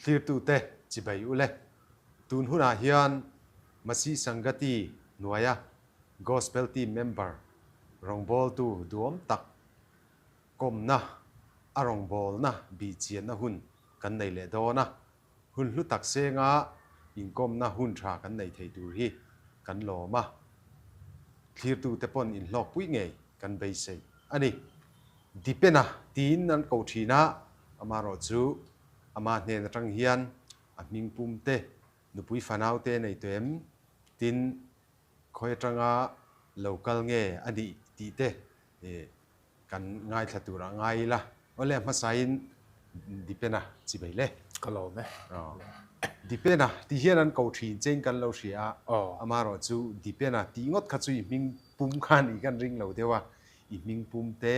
Thlirtute chibai ule. Tun hunah hian Masih Sangati hnuaia Gospel Team member rawngbawltu duam tak kawmna a rawngbawlna bihchianna hun kan nei leh dawn a, hun hlu tak senga inkawmna hun tha kan nei thei tur hi kan lawm a, thlirtute pawn inhlawkpui ngei kan beisei a ni. Dipena tiin an ko thin a, amaherawhchu ama hnen atang hian a hming pum te, nupui fanau te nei tawh em? Tin, khawi atanga lo kal nge a nih tih te Kan ngaithla tur ah ngai ila. Awle a hmasain Dipena chi bai le. Ka lawm e. Dipena ti hian an ko thin che in kan lo hria a, amaherawh chu Dipena tih ngawt kha chu i hming pum kha ni kan ring lo deuh a, i hming pum te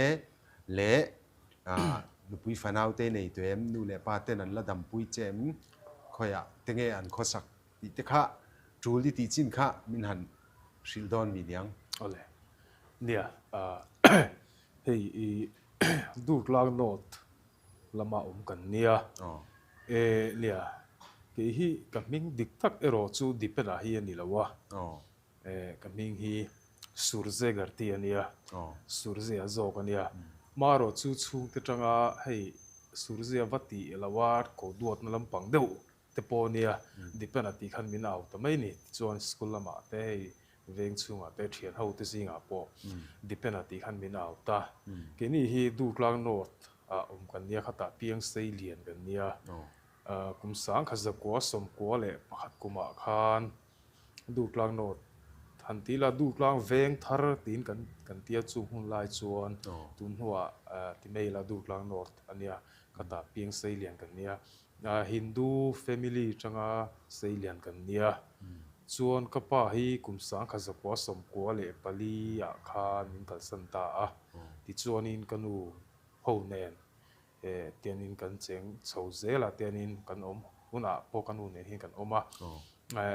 leh nupui fanau te nei tawh em, nu leh pa ten an la dampui che em, khawiah te nge an khawsak tih te kha tul i tih chin kha min han hrilh dawn mi niang. Awle. Nia, hei i Durtlang North lama awm kan nia. E nia, kei hi ka hming dik tak erawh chu Dipena hi a ni lo a. E ka hming hi Surjegar tih a nia, Surjea zawk a nia. Marawh chu chhungte tanga hei Surjea va tih lo a, ko duatna lampang deuh te pawh nia, Dipena tih khan min au ta mai ni. Tichuan school lamah te hei veng chhungah te thian ho te zingah pawh Dipena tih khan min au ta. Keini hi Durtlang North ah awm kan nia, khatah piang sei lian kan nia. Kum sang kha zakua sawmkua leh pakhat kumah khan Durtlang North han ti ila Durtlang veng thar tiin kan kan tia chung hun lai chuan tun hnuah ti mai ila Durtlang North a nia, khatah piang sei lian kan nia. Hindu family tanga seilian kan nia. Chuan ka pa hi kum 1994 ah khan min kalsan ta a. Tichuanin ka nu ho nen tianin kan cheng chho zel a, tianin kan awm hunah pawh ka nu nen hian kan awm a.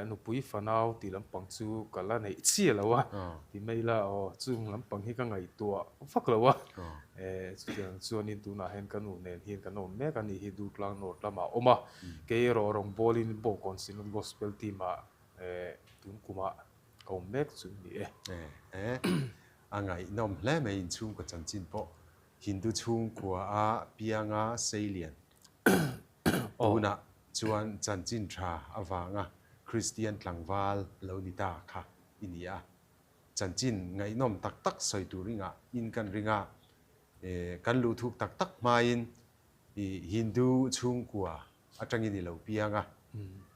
Nupui fanau tih lampang chu ka la neih chiah lo a, ti mai ila aw chung lampang hi ka ngaihtuah vak lo a, chutiang chuanin tunah hian ka nu nen hian kan awm mek a ni hi Durtlang North lamah a awm a, kei erawh rawngbawlin Bawngkawn Synod Gospel Team ah tun kumah ka awm mek chu ni e. A ngaihnawm hle mai inchhungkaw chanchin pawh Hindu chhungkua a pianga seilian Tunah chuan chanchin tha avanga Kristian tlangval lo ni ta kha i ni a. Chanchin ngaihnawm tak tak sawi tur i ngah in kan ring a, kan luh thuk tak tak hmain i Hindu chhungkua atangin i lo piang a,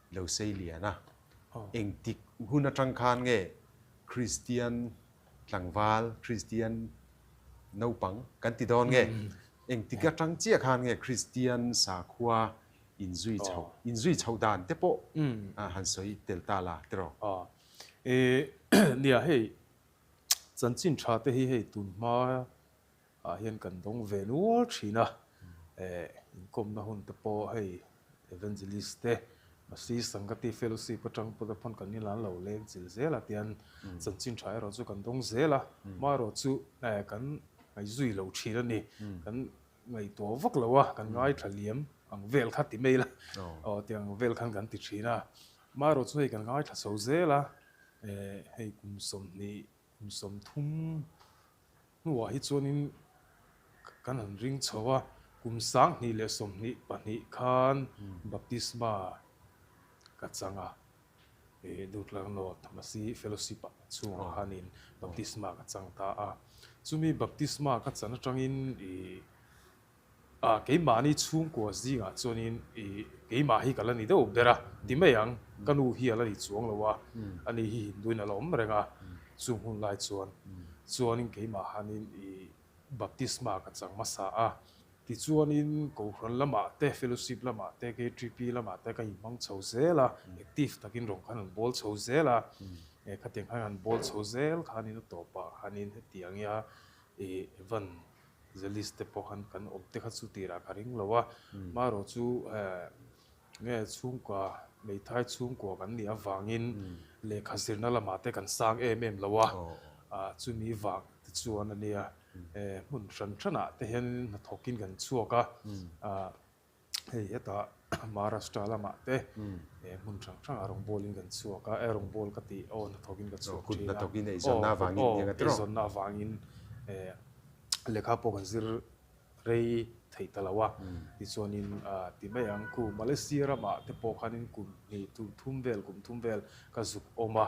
i lo sei lian a. Engtik hun atang khan nge Kristian tlangval, Kristian naupang kan ti dawn nge? Engtik atang chiah khan nge Kristian sakhua inzui chho, inzui chho dan te pawh han sawi tel ta la tiraw? Aw. E nia hei chanchin tha te hi hei tun hma ah hian kan dawng ve nual thin a, e inkawmna hun te pawh hei Evangelist te, Masi Sangati Fellowship atang pawh te pawn kan inlan lo leng chil zel a tian chanchin tha erawh chu kan dawng zel a, amaherawh chu kan ngaihzui lo thin a ni, kan ngaihtuah vak lo a, kan ngaithla liam ang vel kha ti mai ila, aw tiang vel khan kan ti thin a, amaherawh chu hei kan ngaithla chho zel a, hei kum 20 Kum 30 hnuah hi chuanin kan han ring chho a, kum 2022 khan baptisma ka chang a, e Durtlang North Masi Fellowship ah chhungah khanin baptisma ka chang ta a. Chumi baptisma ka chan atangin i A, keimahni chhungkua zingah chuanin i keimah hi ka la ni deuh ber a, ti mai ang, ka nu hi a la ni chuang lo a, ani hi Hinduin a la awm reng a, chung hun lai chuan chuanin keimah hanin i baptisma ka chang hmasa a, tichuanin Kohhran lamah te, fellowship lamah te, KTP lamah te ka inhmang chho zel a, active takin rawng khan an bawl chho zel a, khatiang khan an bawl chho zel khanin a tawpah khanin hetiang ia i van Zelis te pawh khan kan awm te kha chu tirah ka ring lo a, marawh chu nge chhungkua hmeithai chhungkua kan nih avangin lehkha zirna lamah te kan sang em em lo a, chumi vang te chuan a nia hmun hran hranah te hian hnathawkin kan chhuak a. Hei hetah Maharashtra lamah te hmun hrang hrangah rawngbawlin kan chhuak a, eh rawngbawl ka tih aw hnathawkin ka chhuak thin a. Kut hnathawkin eizawnna avangin nia nga tiraw? Eizawnna avangin lehkha pawh kan zir rei theih ta lo a, tichuanin ti mai ang ku Malaysia ramah te pawh khanin kum hnih thum vel kum thum vel ka zuk awm a,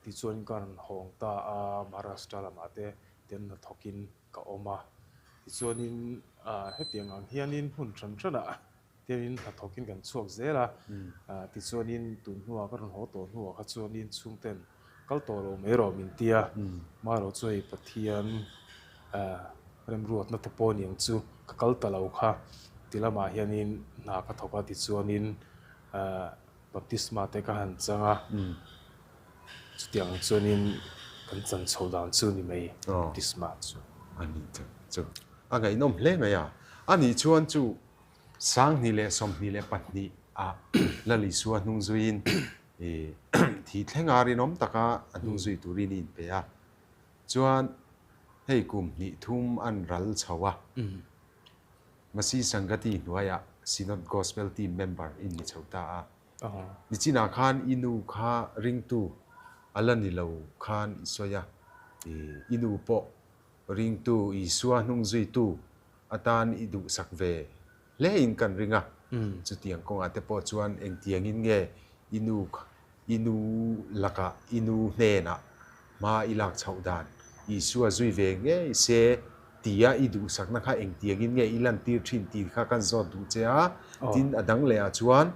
tichuanin ka rawn hawng ta a Maharashtra lamah te ten hnathawkin ka awm a, tichuanin hetiang ang hianin hmun hran hranah tianin hnathawkin kan chhuak zel a, tichuanin tun hnuah ka rawn haw tawh hnuah kha chuanin chhungten kal tawh lo mai rawh min ti a, marawh chu hei Pathian remruatna te pawh aniang chu ka kal ta lo kha ti lamah hianin hna ka thawk a, tichuanin Baptisma te ka han chang a, chutiang ang chuanin kan chan chho dan chu ni mai Baptisma chu. A ni chu chu a ngaihnawm hle mai a, a nih chuan chu 2024 ah Lal Isua hnung zuiin thi thleng a rinawm taka a hnung zui turin i inpe a, chuan hei kum hnih thum an ral chho a. Masi Sangati hnuaiah Synod Gospel Team member in ni chho ta a. Nichinah khan i nu kha ringtu a la ni lo khan i sawi a, i nu pawh ringtu Isua hnung zuitu atan i duhsak ve hle in kan ring a. Chutiang kawngah te pawh chuan engtiangin nge i nu I nu lakah i nu hnenah hma i lak chhoh dan Isua zui ve ngei se tia i duhsakna kha engtiangin nge i lantir thin tih kha kan zawt duh che a. Tin, a dang lehah chuan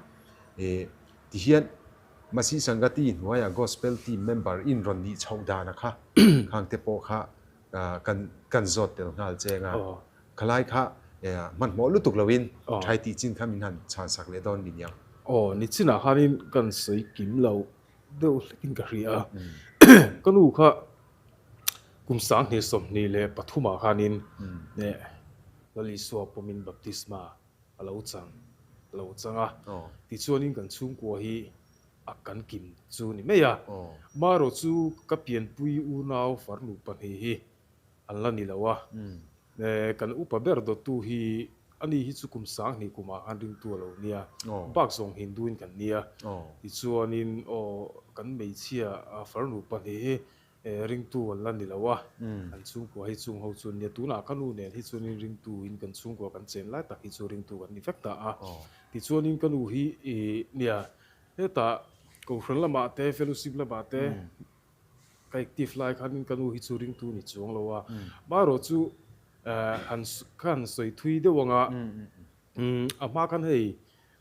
tihian Masi Sangati hnuaiah Gospel Team member in rawn nih chhoh dana kha khangte pawh kha kan kan zawt tel nghal che anga khalai kha hmanhmawh lutuk loin thai tih chin kha min han chhan sak leh dawn mi niang. Aw nichinah khanin kan sawi kim lo deuh hlekin ka hria a, ka nu kha kum 2023 ah khanin Lal Isua pawmin baptisma a lo chang a lo chang a, tichuanin kan chhungkua hi a kan kim chu ni mai a. Marawh chu ka pianpui unau farnu pahnih hi an la ni lo a. Kan upa ber dawttu hi ani hi chu kum 2000 kumah khan ringtu a lo nia. Bak zawng Hindu in kan nia. Tichuanin aw kan hmeichhia farnu pahnih hi Ringtu an la ni lo a, kan chhungkua hi chung ho chu an nia. Tunah ka nu nen hi chuanin ringtu in kan chhungkua kan chen lai tak hi chu ringtu kan ni vek ta a. Tichuanin ka nu hi ih nia hetah Kohhran lamah te fellowship lamah te ka active lai khanin ka nu hi chu ringtu ni chuang lo a. Marawh chu han ka han sawi thui deuh anga a hma khan hei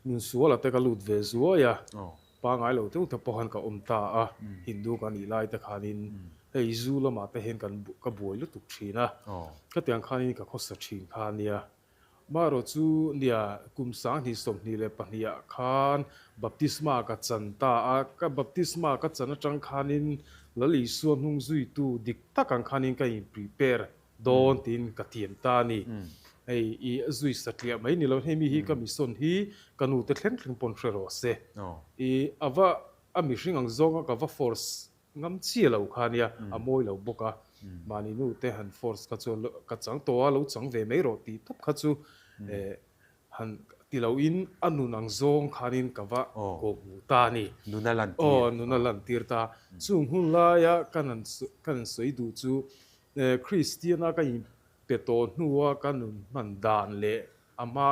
Nunsuala te ka lut ve zuai a. Pangai lo deuh te pawh khan ka awm ta a, Hindu ka nih lai te khanin hei zu lamah te hian kan ka buai lutuk thin a, khatiang khanin ka khawsa thin kha a nia. Marawh chu nia kum 2022 ah khan baptisma ka chan ta a, ka baptisma ka chan atang khanin Lal Isua hnung zuitu dik tak ang khanin ka in prepare dawn tiin ka tiam ta a ni. Hei i zui satliah mai ni lo, hei mi hi ka mission hi ka nu te thleng thleng pawn hre rawh se. I a va a mihring ang zawnga ka va force ngam chiah lo kha nia, a mawi lo bawk a. Mahni nu te han force kha chu ka chang tawh a, lo chang ve mai rawh tih tawp kha chu han ti lo in a nun ang zawng khanin ka va kawhhmuh ta a ni. Nun a lantir. Aw, nun a lantir ta. Chung hun laia ka han sawi duh chu Kristiana ka inpe tawh hnua ka nun hman dan leh a hma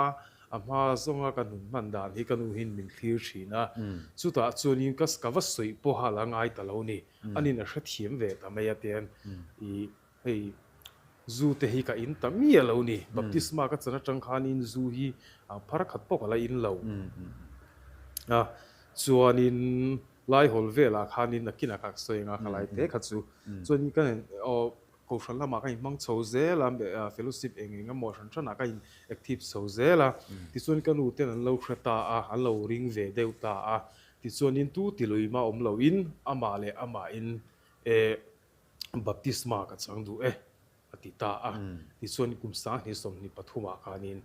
a hma zawnga ka nun hman dan hi ka nu hian min thlir thin a, chutah chuanin ka ka va sawi pawha la ngai ta lo ni. Anin a hrethiam ve ta mai a tian i hei zu te hi ka in ta miah lo ni. Baptisma ka chan atang khanin zu hi phar khat pawh ka la in lo a, chuanin Laihawl velah khanin nakinah kha ka sawi anga ka lai te kha chu chuan ka aw kohhran lamah ka inhmang chho zel a fellowship eng eng emaw hran hranah ka in active chho zel a tichuan ka nu ten an lo hre ta a an lo ring ve deuh ta a tichuanin tu ti lui mah awm loin amah leh amahin eh baptisma ka chang duh e. a ti ta a. Tichuan kum 2023 ah khanin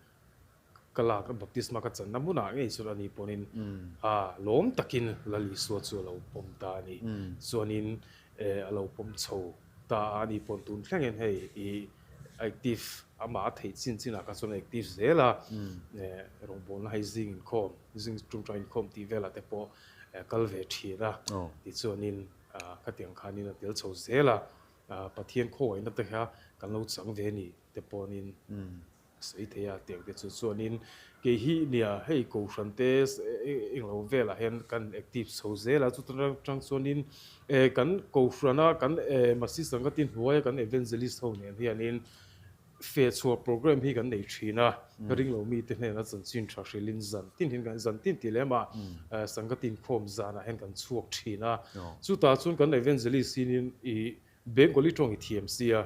ka lak baptisma ka channa hmunah ngei chuan ani pawhin a lawm takin Lal Isua chu a lo pawm ta a ni. Chuanin a lo pawm chho ta a, ani pawn tun thlengin hei i active Amah a theih chin chinah kha chuan a active zel a, rawngbawlna hei zing inkhawm, zing ṭawngṭai inkhawm tih velah te pawh kal ve ṭhin a, tichuanin khatiang khanin a tel chho zel a, Pathian khawngaihna te kha kan lo chang ve ni te pawhin a sawi thei a, tiang te chu chuanin kei hi nia hei Kohhran te englo velah hian kan active chho zel a, chuta tang chuanin kan Kohhrana kan Masi Sangati hnuaia kan Evangelist ho nen hianin Feh chhuah program hi kan nei thin a, ringlo mite hnena chanchin tha hrilhin zan tin hian kan zan tin tih lem a, Sangha tin khawm zanah hian kan chhuak thin a. Chutah chuan kan evangelist hinin i Bengali tawng i thiam sia,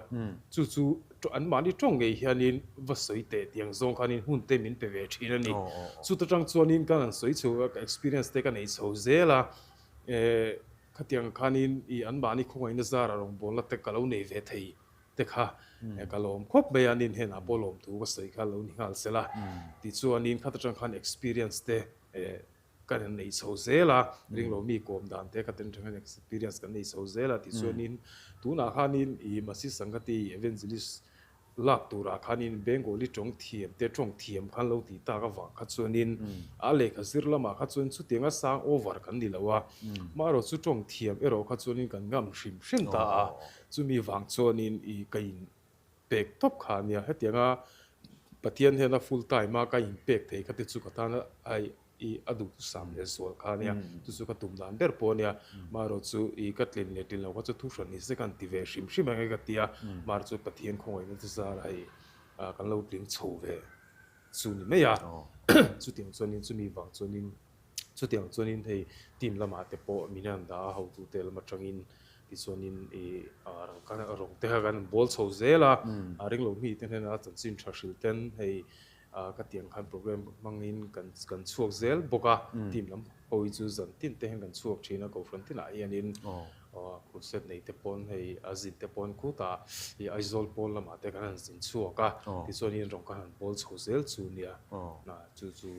chu chu anmahni tawng ngei hianin va sawi teh tiang zawng khanin hun te min pe ve thin a ni. Chuta tang chuanin kan han sawi chho a, ka experience te ka nei chho zel a, khatiang khanin i anmahni khawngaihna zara rawngbawlna te ka lo nei ve thei. te kha ka lawm khawp mai a, nin henah pawh lawm thu ka sawi kha lo ni nghal sela tichuanin khat atang khan experience te kan han nei chho zel a, ringlo mi kawm dan te khat atang khan experience kan nei chho zel a tichuanin tunah khanin i Masi Sangati Evangelist lak turah khanin Bengali tawng thiam te tawng thiam khan lo tih tak avang kha chuanin a lehkha zir lamah kha chuan chutianga sang over kan ni lo a, maherawh chu tawng thiam erawh kha chuanin kan ngam hrim hrim ta a. Chumi vang chuanin i ka in pek tawp kha ania. Hetianga Pathian hian a full time a ka in pek thei kha te chu ka tan a i a duh sam leh zual kha ania. Chu chu ka tum dan ber pawh ania. Maherawh chu i ka tlin leh tlin lo kha chu thu hran ni se ka han ti ve hrim hrim ang e ka ti a. Maherawh chu Pathian khawngaihna te zara hei kan lo tling chho ve chu ni mai a. Chutiang chuanin chumi vang chuanin Chutiang chuanin hei team lamah te pawh min han dah a, hotute lam atangin tichuanin ih rawng te kha kan bawl chho zel a, a ringlo mi te hnena chanchin tha hrilh ten hei ka tiang khan program hmangin kan kan chhuak zel bawk a, team lam ho hi chu zan tin te hian kan chhuak thin a, Kohhran tinah hianin crusade nei te pawn hei a zin te pawn khutah ih Aizawl pawn lamah te kan han zin chhuak a, tichuanin rawng kan han bawl chho zel chu nia, chu chu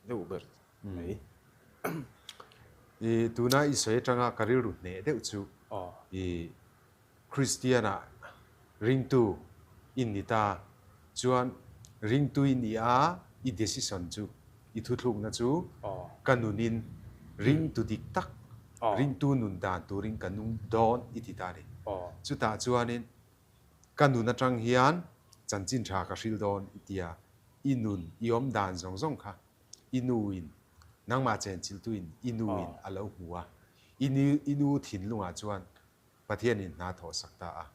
deuh ber mai. I tuna i sawi atanga ka rilru hneh deuh chu i Kristian-a ringtu i ni ta chuan ringtu i ni a, i decision chu, i thuthlukna chu ka nunin ringtu dik tak, ringtu nun dan turin ka nung dawn i ti ta a ni. Chutah chuanin Ka nun atang hian chanchin tha ka hril dawn i tia, i nun, i awm dan zawng zawng kha i nuin, nangmah chenchiltuin i nuin a lo hmu a, i nu, i nu thinlungah chuan Pathianin hna thawh sak ta a.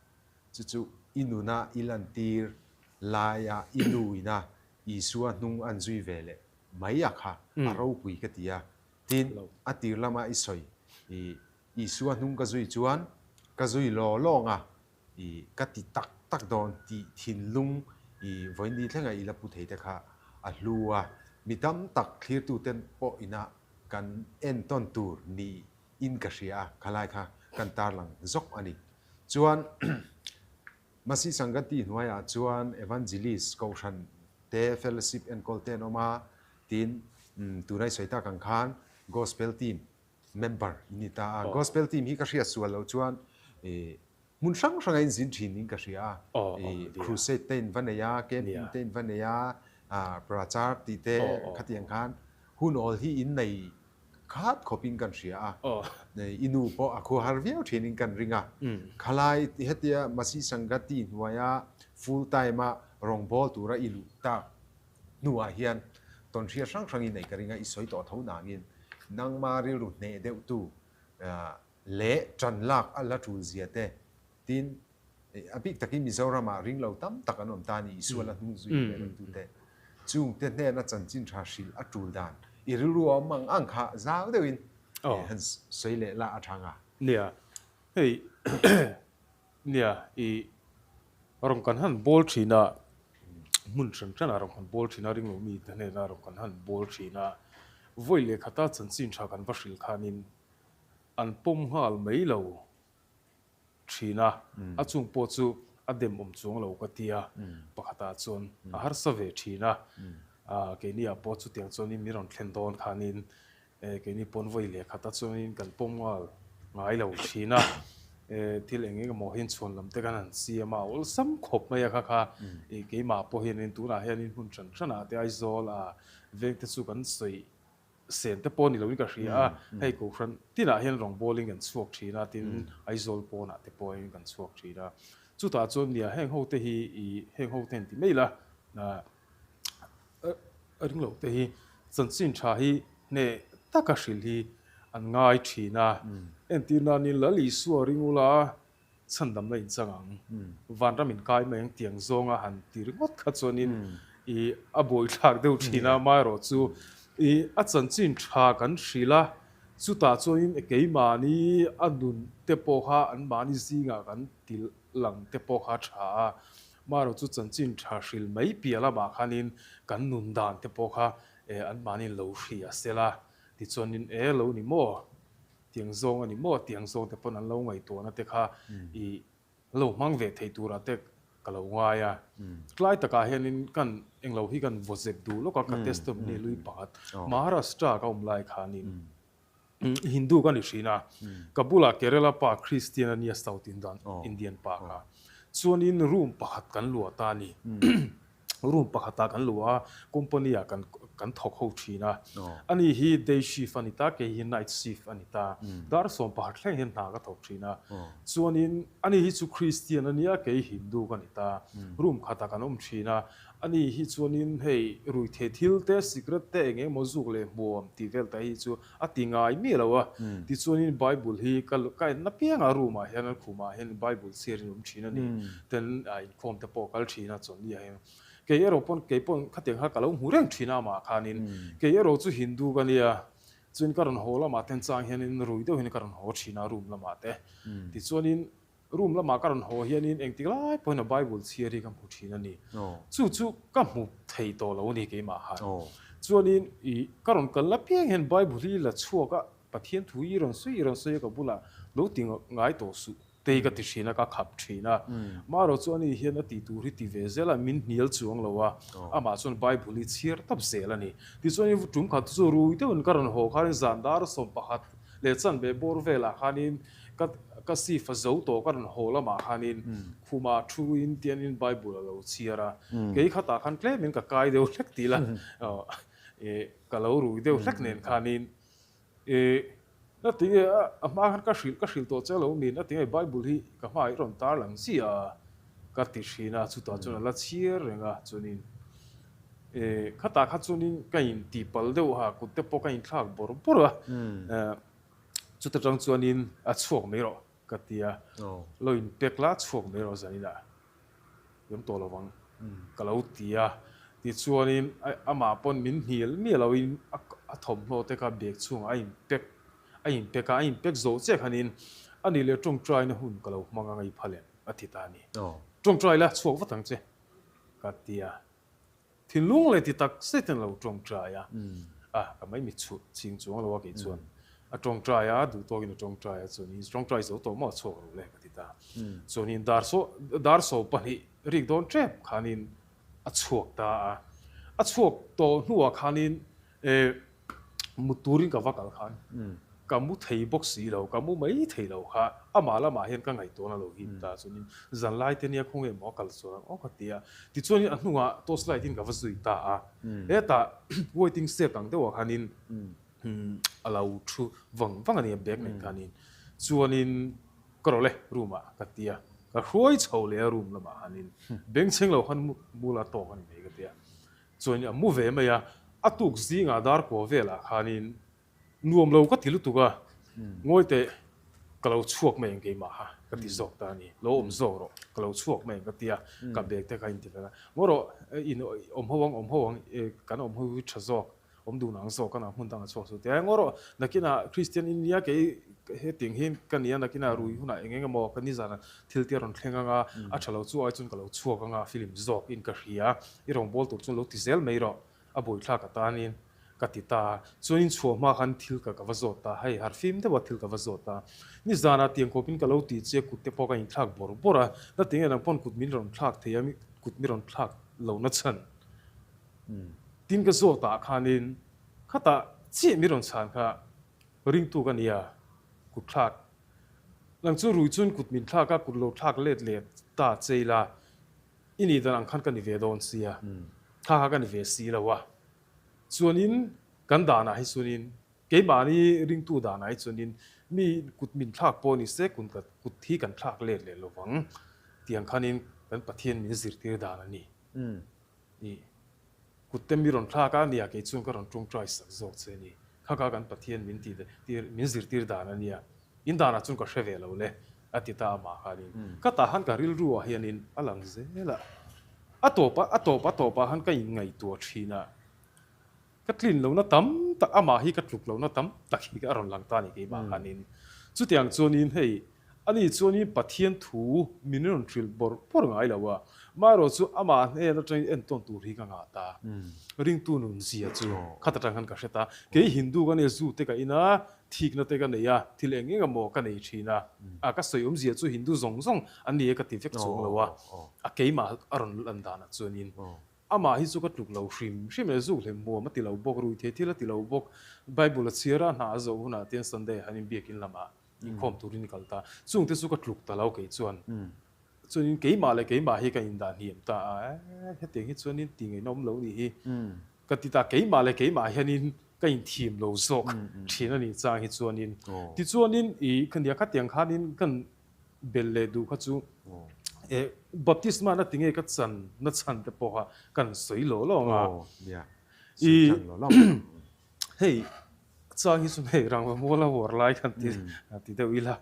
Chu chu i nuna i lantir laia i nuina Isua hnung an zui ve leh mai a kha a ropui ka ti a. Tin, a tir lama i sawi i Isua hnung ka zui chuan ka zui law lawng a, i ka ti tak tak dawn tih thinlung i vawiin thlenga i la pu thei te kha a hlu a, mi tam tak thlirtute pawh ina kan entawn tur niin ka hria a, khalai kha kan tarlang zawk a ni. Chuan Masi Sangati hnuaiah chuan Evangelist Kohhran te Fellowship enkawl te an awm a, tin tunai sawi tak ang khan Gospel Team member i ni ta a. Gospel team hi ka hriat sual loh chuan hmun hrang hranga in zin thin in ka hria a. Crusade te in va nei a, camping te in va nei a, prachar tih te khatiang khan hun awl hi in nei khat khawp in kan hria a. I nu pawh a khuahar viau thin in kan ring a. Khalai hetia Masi Sangati hnuaia full time a rawngbâwl tura i luh tak hnuah hian tawnhriat hrang hrangin nei ka ring a, i sawi tawh tho nangin nangma rilru hneh deuhtu leh ṭan lak a la ṭul zia te, tin a bik takin Mizoramah ringlo tam tak an awm ta a ni, Isua la hnung zui ve lotu te, chungte hnena chanchin ṭha hrilh a ṭul dan i rilru a awm ang ang kha zau deuhin han sawi leh la a ṭha nga. Nia, hei Nia, i rawn kan han bawl thin a, hmun hran hranah rawn kan bawl thin a, ringlo mite hnenah rawn kan han bawl thin a, vawi leh khata chanchin tha kan va hrilh khanin an pawm nghal mai lo thin a, a chung pawh chu a dem awm chuang lo ka ti a, pakhatah chuan a harsa ve thin a, keiniah pawh chutiang chuanin min rawn thlen dawn khanin Keini pawn vawi leh khata chuanin kan pawm nghal ngai lo thin a. Thil eng eng emaw hian chhuan lam te kan han siam a, a awlsam khawp mai a kha kha. Keimah pawh hianin tunah hianin hmun hran hranah te Aizawl a veng te chu kan sawi sen te pawh ni loin ka hria a, hei Kohhran tinah hian rawngbawlin kan chhuak thin a, tin Aizawl pawnah te pawhin kan chhuak thin a. Chutah chuan nia heng ho te hi i heng ho te han ti mai la, a ring loh te hi chanchin tha hi hneh taka hrilh hi an ngai thin a. Entir nanin Lal Isua ring ula chhandamna inchang ang, vanram inkai mai ang tiang zawnga han ti ringawt kha chuanin i a buaithlak deuh thin a, amaherawhchu i a chanchin tha kan hrilh a, chutah chuanin keimahni a nun te pawh kha anmahni zingah kan ti lang te pawh kha a tha a, amaherawhchu chanchin tha hrilh mai piah lamah khanin kan nun dan te pawh kha anmahni lo hria sela tichuanin e lo ni maw? Tiang zawng a ni maw? Tiang zawng te pawn an lo ngaihtuahna te kha i lo hmang ve thei turah te ka lo ngai a. Tlai takah hianin kan englo hi kan vaw zep duh lawk a, ka testimony lui pakhat Maharashtra ka awm lai khanin Hindu ka ni hrin a, ka bulah Kerala pa Christian a nia South Indian pa kha. Chuanin room pakhat kan luah ta a ni. Room pakhatah kan luh a, company ah kan kan thawk ho thin a. Ani hi day shift a ni ta, kei hi night shift a ni ta. Dar 11 thleng hian hna ka thawk thin a. Chuanin ani hi chu Christian a nia, kei Hindu ka ni ta. Room khatah kan awm thin a. Ani hi chuanin hei ruithei thil te, cigarette te eng emaw zuk leh hmuam tih vel te hi chu a ti ngai miah lo a. Tichuanin Bible hi ka ka en apiang a, room ah hian an khumah hian Bible chhiarin a awm thin a ni. Ten inkhawm te pawh kal thin a chawlhni ah hian. Kei erawh pawn kei pawn khatiang kha ka lo hmu reng thin a amah khanin. Kei erawh chu Hindu ka nia, chuan ka rawn haw lamah ten chang hianin rui deuh hian ka rawn haw thin a room lamah te. Tichuanin room lamah ka rawn haw hianin engtik lai pawhin a Bible chhiar hi ka hmu thin a ni. Chu chu ka hmu thei tawh lo a ni keimah khan. Chuanin ih ka rawn kal apiang hian Bible hi la chhuak a, Pathian thu i rawn sawi i rawn sawi a ka bulah lo ti ngai tawh suh. Tei ka ti thin a, ka khap thin a. Marawh chu ani hian a tih tur hi ti ve zel a, min hnial chuang lo a, amah chuan Bible hi chhiar tap zel a ni. Tichuan tum khat chu rui deuhin ka rawn haw khanin zan dar 11 leh chanve bawr velah khanin ka ka sifa zo tawh ka rawn haw lamah khanin khumah thuin tianin Bible a lo chhiar a. Kei khatah khan tlemin ka kai deuh hlek tih la, ka lo rui deuh hlek nen khanin E, na tinge a hma khan ka hrilh ka hrilh tawh che lo mi, na tinge Bible hi ka hma i rawn tar lang chi a, ka ti thin a, chutah chuan a la chhiar reng a, chuanin e, khatah kha chuanin ka in ti pal deuh a, kut te pawh ka in thlak bawrh bawrh a, e, chuta tang chuanin a chhuak mai rawh ka ti a, lo in pek la chhuak mai rawh zaninah. Awm tawh lo vang ka lo ti a, tichuanin amah pawn min hnial miah loin a thawmhnaw te kha bag chhungah a inpack a inpack a, a inpack zawh chiah khanin a nih leh tawngtaina hun ka lo hmang anga i phal em a ti ta a ni. Tawngtai la chhuak vat ang che ka ti a. Thinlung leh ti tak zet in a lo tawngtai a, a ka mai mit chhuh ching chuang lo a kei chuan a tawngtai a, duh tawkin a tawngtai a chuanin tawngtai zo tawh maw a chhuak ro le ka ti ta. Chuanin dar saw dar saw pahnih rik dawn tep khanin a chhuak ta a, a chhuak tawh hnuah khanin E, mu turin ka va kal khan ka mu thei bawk si lo, ka mu mai thei lo kha amah lamah hian ka ngaihtuahna lo him ta chuanin zanlai te nia khawnge maw a kal chuan ang aw ka ti a. Tichuanin a hnungah torch light in ka va zui ta a, hetah waiting shed ang deuhah khanin a lo thu vang vang a ni a bag nei khanin chuanin ka rawlh e room ah ka ti a, ka hruai chho leh a room lamah khanin bengchheng lo khan mu la tawk a ni mai ka ti a. Chuan a mu ve mai a, a tuk zingah dar kua velah khanin nuam lo ka ti lutuk a, ngawi teh ka lo chhuak mai ang keimah kha ka ti zawk ta a ni, lo awm zawk rawh ka lo chhuak mai ang ka ti a, ka bag te kha a inti fel a, ngawi rawh in awm ho ang awm ho ang kan awm ho hi tha zawk awm dun ang zawk a nang hmun dangah chhuak suh ti a, ngawi rawh nakinah Kristian in nia kei hetiang hi ka nia nakinah rui hunah eng eng emaw ka nizanah thil te a rawn thleng ang a, a tha lo chu ai chuan ka lo chhuak ang a, film zawk in ka hria. I rawngbâwl tur chuan lo ti zel mai rawh, a buaithlak atanin ka ti ta a. Chuan in chhuah hma khan thil ka ka va zawt ta, hei harfim deuha thil ka va zawt ta. Nizanah tiang kawpin ka lo ti che, kut te pawh ka inthlak bawrh bawrh a, na tinge nang pawn kut min rawn thlak thei a, kut mi rawn thlak lo na chhan. Tin ka zawt ah khanin khatah chiah mi rawn chhan kha ringtu ka nia, kut thlak. Nang chu rui chuan kut min thlak a, kut lo thlak let leh ta che ila, i nih dan ang khan ka ni ve dawn sia, kha kha ka ni ve si lo a. Chuanin kan danah hi chuanin, keimahni ringtu danah hi chuanin mi kut min thlak pawh ni se kut kut hi kan thlak let leh lo vang tiang khanin kan Pathian min zirtir dan a ni. I kut te mi rawn thlak a nia kei chuan ka rawn tawngtai sak zawk che a ni. Kha kha kan Pathian min tih tir min zirtir dan a nia. In danah chuan ka hre ve lo le a ti ta amah khanin. Ka tah han ka rilru ah hianin a lang zel a. A tawp a a tawp a tawpah han ka inngaihtuah thin a. Ka tlin lohna tam tak amah hi ka tluk lohna tam tak hi a rawn lang ta a ni keimah khanin. Chutiang chuanin hei ani chuanin Pathian thu min rawn hrilh bawrh bawrh ngai lo a, amaherawh chu amah hnen atangin entawn tur hi ka ngah ta. Ringtu nun zia chu khat atang khan ka hre ta. Kei Hindu ka nia zu te ka in a, thikna te ka nei a, thil eng eng emaw ka nei thin a. A ka sawi awmzia chu Hindu zawng zawng an ni e ka ti vek chuang lo a, a keimah a rawn lan danah chuanin Amah hi chu ka tluk lo hrim hrim e, zuk hlem muam a ti lo bawk, rui thei thil a ti lo bawk. Bible a chhiar a, hna a zawh hunah te hian Sunday ah hian inbiakin lamah inkhawm turin i kal ta. Chungte chu ka tluk ta lo kei chuan. Chuanin keimah leh keimah hi ka indah hniam ta a, eh hetiang hi chuanin ti ngaihna awm lo nih hi ka ti ta. Keimah leh keimah hianin ka inthiam lo zawk thin a nih chang hi chuanin. Tichuanin ih khania khatiang khanin kan Bel leh duh kha chu eh baptisma na tinge ka chan na chhan te pawh kha kan sawi lo lo ang a. I hei chang hi chu hei rangva mual a uar lai khan ti ti deuh ila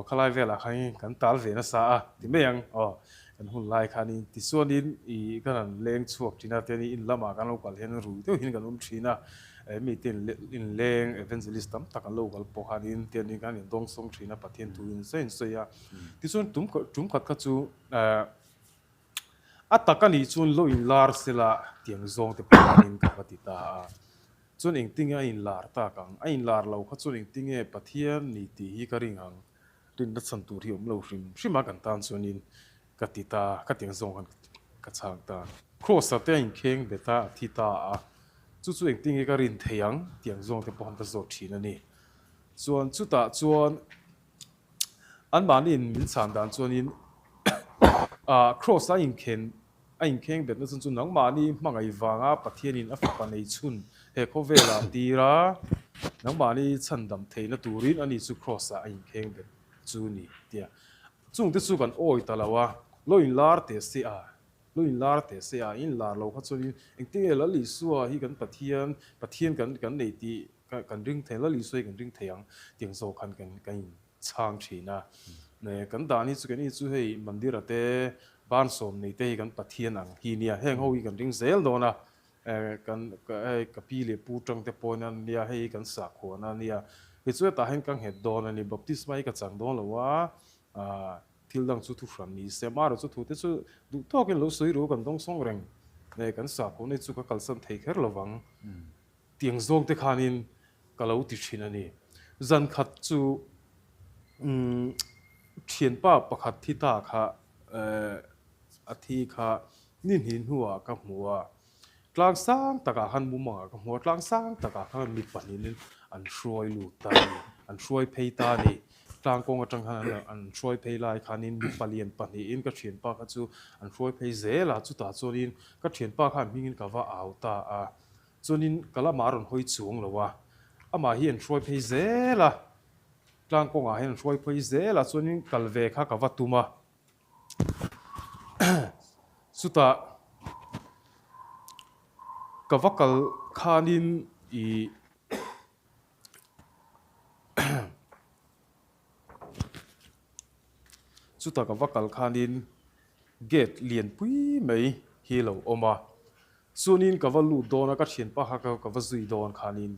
khalai velah khan kan tal ve nasa a ti mai ang aw kan hun lai khanin tichuanin i kan han leng chhuak thin a tianin in lamah kan lo kal hian rui deuhin kan awm thin a. Mite inleng evangelist tam tak an lo kal pawh khanin tianin kan indawngsawng thin a, Pathian thu in sawi in sawi a. Tichuan tum tum khat kha chu a tak a nih chuan lo inlar sela tiang zawng te pawh khanin ka va ti ta a. Chuan engtinge a inlar tak ang? A inlar lo kha chuan engtinge Pathian ni tih hi ka ring ang? Rinna chhan tur hi awm lo hrim hrim a kan tan chuanin ka ti ta, ka tiang zawng khan ka chhang ta. Kraws-a te a inkheng bet a, a thi ta a, chu chu engtin nge ka rin thei ang tiang zawng te pawh khan ka zawt thin a ni. Chuan chutah chuan anmahniin min chhan dan chuanin ah Kraws-a inkhen a inkheng betna chhan chu nangmahni hmangaih vanga Pathianin a fapa nei chhun he khawvelah tir a, nangmahni chhandam theihna turin ani chu Kraws-ah a inkheng bet chu ni tia. Chungte chu kan awi ta lo a, lo inlar teh se a, lo inlar teh se a, inlar lo kha chuanin engtinge Lal Isua hi kan Pathian, Pathian kan kan nei tih kan ring thei, Lal Isua hi kan ring thei ang tiang zawk khan kan kan in chhang thin a. Kan dan hi chu keini chu hei mandira te ban sawm nei te hi kan Pathian ang hi nia, heng ho hi kan ring zel dawn a, kan hei ka pi leh pu tang te pawhin an nia, hei hi kan sakhuana a nia, kei chu hetah hian ka nghet dawn a ni, baptisma hi ka chang dawn lo a, thil dang chu thu hran ni se, amaherawh chu thu te chu duh tawkin lo sawi ru kan dawngsawng reng, kan sakhuana hi chu ka kalsan thei kher lovang. Tiang zawng te khanin ka lo ti thin a ni. Zan khat chu thianpa pakhat thi ta kha a thi kha ni hnih hnuah ka hmu a, tlang sang takah khan mumangah ka hmu a, tlang sang takah khan mi pahnihin an hruai lut ta a ni, an hruai phei ta a ni. Tlang kawng atang khan an hruai phei lai khanin mi palian pahnihin ka thianpa kha chu an hruai phei zel a, chutah chuanin ka thianpa khan hmingin ka va au ta a. Chuanin ka lamah a rawn hawi chuang lo a, amah hi an hruai phei zel a, tlang kawngah hian an hruai phei zel a, chuanin kal ve kha ka va tum a, chutah ka va kal khanin ih chutah ka va kal khanin gate lianpui mai hi a lo awm a. Chuanin ka va lut dawn a, ka thianpa kha ka va zui dawn khanin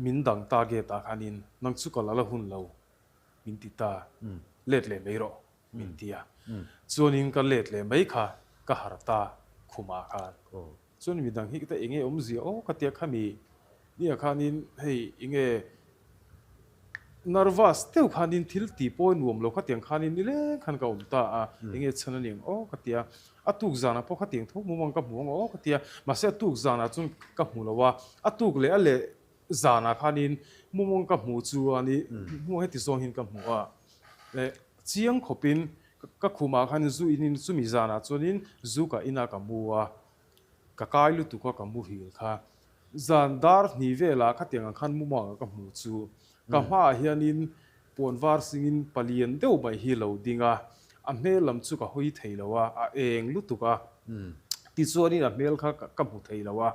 min dang ta gate ah khanin nang chu ka la la hun lo min ti ta, let leh mai rawh min ti a. Chuanin ka let leh mai kha ka har ta khumah khan. Chuan midang hi ta enge awmzia aw ka tia khami nia khanin hei enge nervous deuh khanin thil tih pawh nuam lo khatiang khanin nileng khan ka awm ta a, enge chhan a niang aw ka tia. A tuk zanah pawh khatiang tho hmu ang ka hmu ang aw ka tia, mahse a tuk zanah chuan ka hmu lo a, a tuk leh a leh zanah khanin mumang ka hmuh chuan i hmuh heti zawng hian ka hmu a. Chiang khawpin ka khumah khan zu inin chumi zanah chuanin zu ka ina ka mu a, ka kai lutuk a ka muhil kha. Zan dar hnih velah khatiang ang khan mumanga ka hmuh chu ka hmaah hianin puan var singin palian deuh mai hi lo ding a, a hmel lam chu ka hawi thei lo a, a eng lutuk a. Tichuanin a hmel kha ka hmu thei lo a.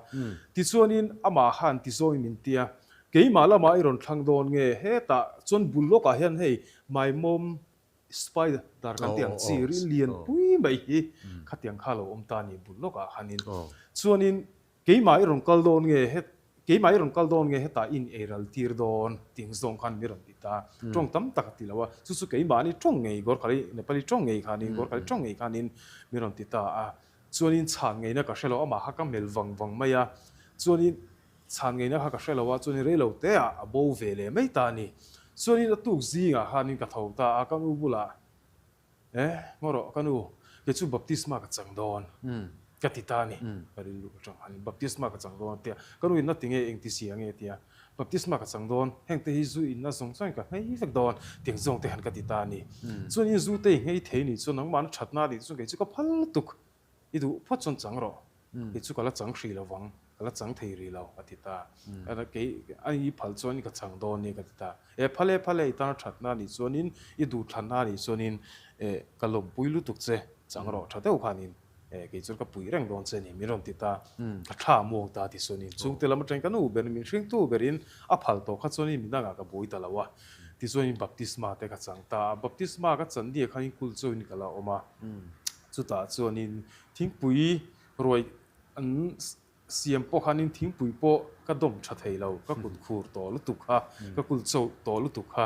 Tichuanin amah khan tizawi min ti a, keimah lamah i rawn thlang dawn nge? Hetah chuan bul lawkah hian hei maimawm spider kan tih ang chi ri lian pui mai hi khatiang kha lo awm ta a ni bul lawkah khanin. Chuanin Keimah i rawn kal dawn nge het, keimah i rawn kal dawn nge hetah in ei ral tir dawn tih ang zawng khan mi rawn ti ta. Tawng tam tak a ti lo a, chu chu keimahni tawng ngei Gorkhali, Nepali tawng ngei khanin, Gorkhali tawng ngei khanin mi rawn ti ta a. Chuanin chhan ngeina ka hre lo, amah kha ka mel vang vang mai a. Chuanin chhan ngeina kha ka hre lo a, chuanin rei lo te ah a bo ve leh mai ta a ni. Chuanin a tuk zingah khanin ka tho ta a, ka nu bulah Eh, ngaw rawh ka nu, kei chu baptisma ka chang dawn ka ti ta a ni. Ka rilru ka tang a ni, baptisma ka chang dawn a tia. Ka nu in na ti nge eng ti si ang e tia. Baptisma ka chang dawn, heng te hi zu in na zawng zawng in ka nghei vek dawn tiang zawng te han ka ti ta a ni. Chuan in zu te i nghei thei ni chuan nangmah na that na nih chuan kei chu ka phal lutuk. I duh phawt chuan chang rawh, kei chu ka la chang hrih lo vang, ka la chang thei rih lo, a ti ta. Kei a i phal chuan ka chang dawn nia ka ti ta. E phal e phal e, i tan a thatna a nih chuanin, i duh thlanna a nih chuanin e ka lawmpui lutuk che, chang rawh tha deuh khanin e kei chuan ka pui reng dawn che ni, min rawn ti ta. Ka tha a muang ta ti chuanin chungte lam atangin ka nu berin min hringtu berin a phal tawh kha chuanin midangah ka buai ta lo a. Tichuanin baptisma te ka chang ta a, baptisma ka chan nia khanin kul chauhin ka la awm a. Chutah chuanin thingpui ruai an siam pawh khanin thingpui pawh ka dawm tha thei lo, ka kut khur tawh lutuk kha, ka kul chauh tawh lutuk kha,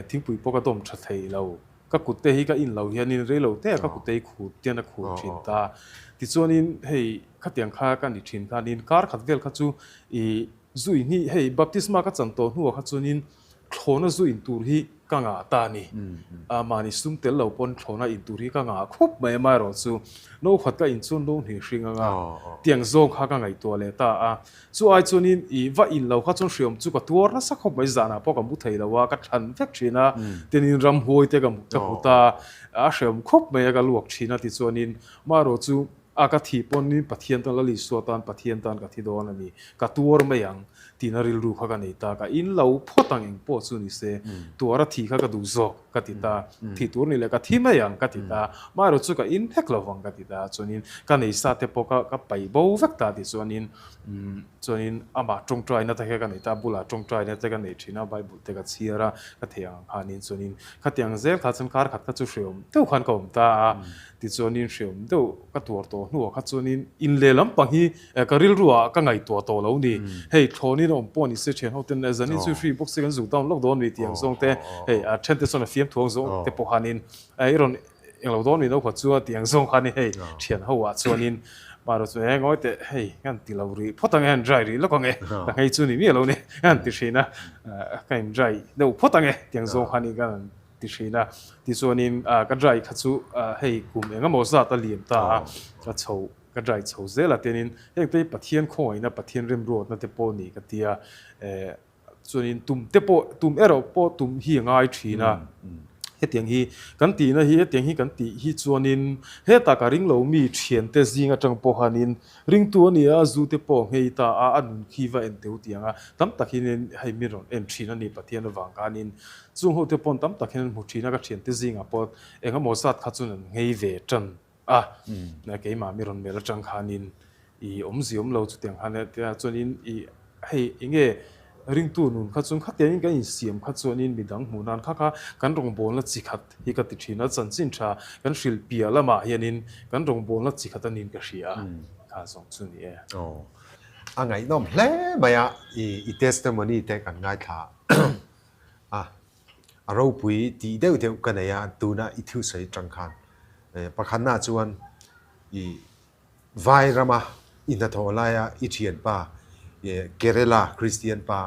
thingpui pawh ka dawm tha thei lo. Ka kut te hi ka in lo hianin rei lo te ah ka kut te hi khur tian a khur thin ta. Tichuanin hei khatiang kha ka ni thin khanin kar khat vel kha chu ih zui hnih hei baptisma ka chan tawh hnuah kha chuanin Thlawna zu in tur hi ka ngah ta a ni. Mahni sum tel lo pawn thlawna in tur hi ka ngah khawp mai amaherawh chu no khat ka in chuan no hnih hring anga tiang zawng kha ka ngaihtuah leh ta a. Chu ai chuanin i va in lo kha chuan hriawm chu ka tuar nasa khawp mai zanah pawh ka mu thei lo a, ka thlan vek thin a, tianin ramhuai te ka hmu ta a, a hriawm khawp mai a ka luak thin a tichuanin amaherawh chu A ka thih pawn in Pathian tan Lal Isua tan Pathian tan ka thi dawn a ni, ka tuar mai ang tihna rilru kha ka nei ta, ka in lo phawt ang eng pawh chu ni se, tuar a thih kha ka duh zawk ka ti ta, thih tur ni leh ka thi mai ang ka ti ta, amaherawh chu ka in hlek lo vang ka ti ta, chuanin ka nei sa te pawh ka ka paih bo vek ta tih chuanin chuanin amah tawngtaina te kha ka nei ta, a bulah tawngtaina te ka nei thin a, Bible te ka chhiar a, ka theih ang khanin chuanin khatiang zel kha chuan kar khat kha chu hreawm deuh khan ka awm ta a. Tichuanin hreawm deuh ka tuar tawh hnuah kha chuanin in leh lampang hi ka rilruah ka ngaihtuah tawh lo ni. Hei thlawnin a awm pawh ni se thian ho ten zanin chu free box hi kan zuk down lawk dawn ni tih ang zawng te hei a then te chuan a fiam thuang zawng te pawh khanin i rawn englo dawn ni lo kha chu a tih ang zawng khanin hei thian ho ah chuanin mahro chu e ngawi teh hei ka han ti lo rih phawt ang e han dry rih lawk ang e ka nghei chu ni miah lo ni ka han ti thin a ka in dry deuh phawt ang e tih ang zawng khanin ka han ti thin a, tichuanin ka dry kha chu hei kum eng emaw zat a liam ta a, ka chho ka dry chho zel a tianin heng te hi Pathian khawngaihna Pathian remruatna te pawh ni ka ti a, chuanin tum te pawh tum erawh pawh tum hi a ngai thin a, hetiang hi kan tihna hi hetiang hi kan tih hi chuanin hetah ka ring lo mi thiante zing atang pawh khanin Ringtu a ni a, zu te pawh nghei ta a, a nun khi va en teu tiang a, tam tak hian hei mi rawn en thin a ni Pathian avang khanin chung ho te pawn tam tak hian an hmu thin a, ka thiante zingah pawh eng emaw zat kha chuan an nghei ve tan a, keimah mi rawn mel atang khanin i awmzia awm lo chutiang khan tia chuanin i hei enge Ringtu nun kha chuan khatiangin kan insiam kha chuanin midang hmuh nan kha kha kan rawngbawlna chi khat hi ka ti thin a, chanchin tha kan hrilh piah lamah hianin kan rawngbawlna chi khat a nin ka hria a, kha zawng chu ni e. Aw, a ngaihnawm hle mai a, i testimony te kan ngaithla a, a ropui tih deuh deuh ka nei a, tuna i thusawi atang khan pakhatnaah chuan i Vai rama i hnathawh laia i thianpa Kerala Kristian pa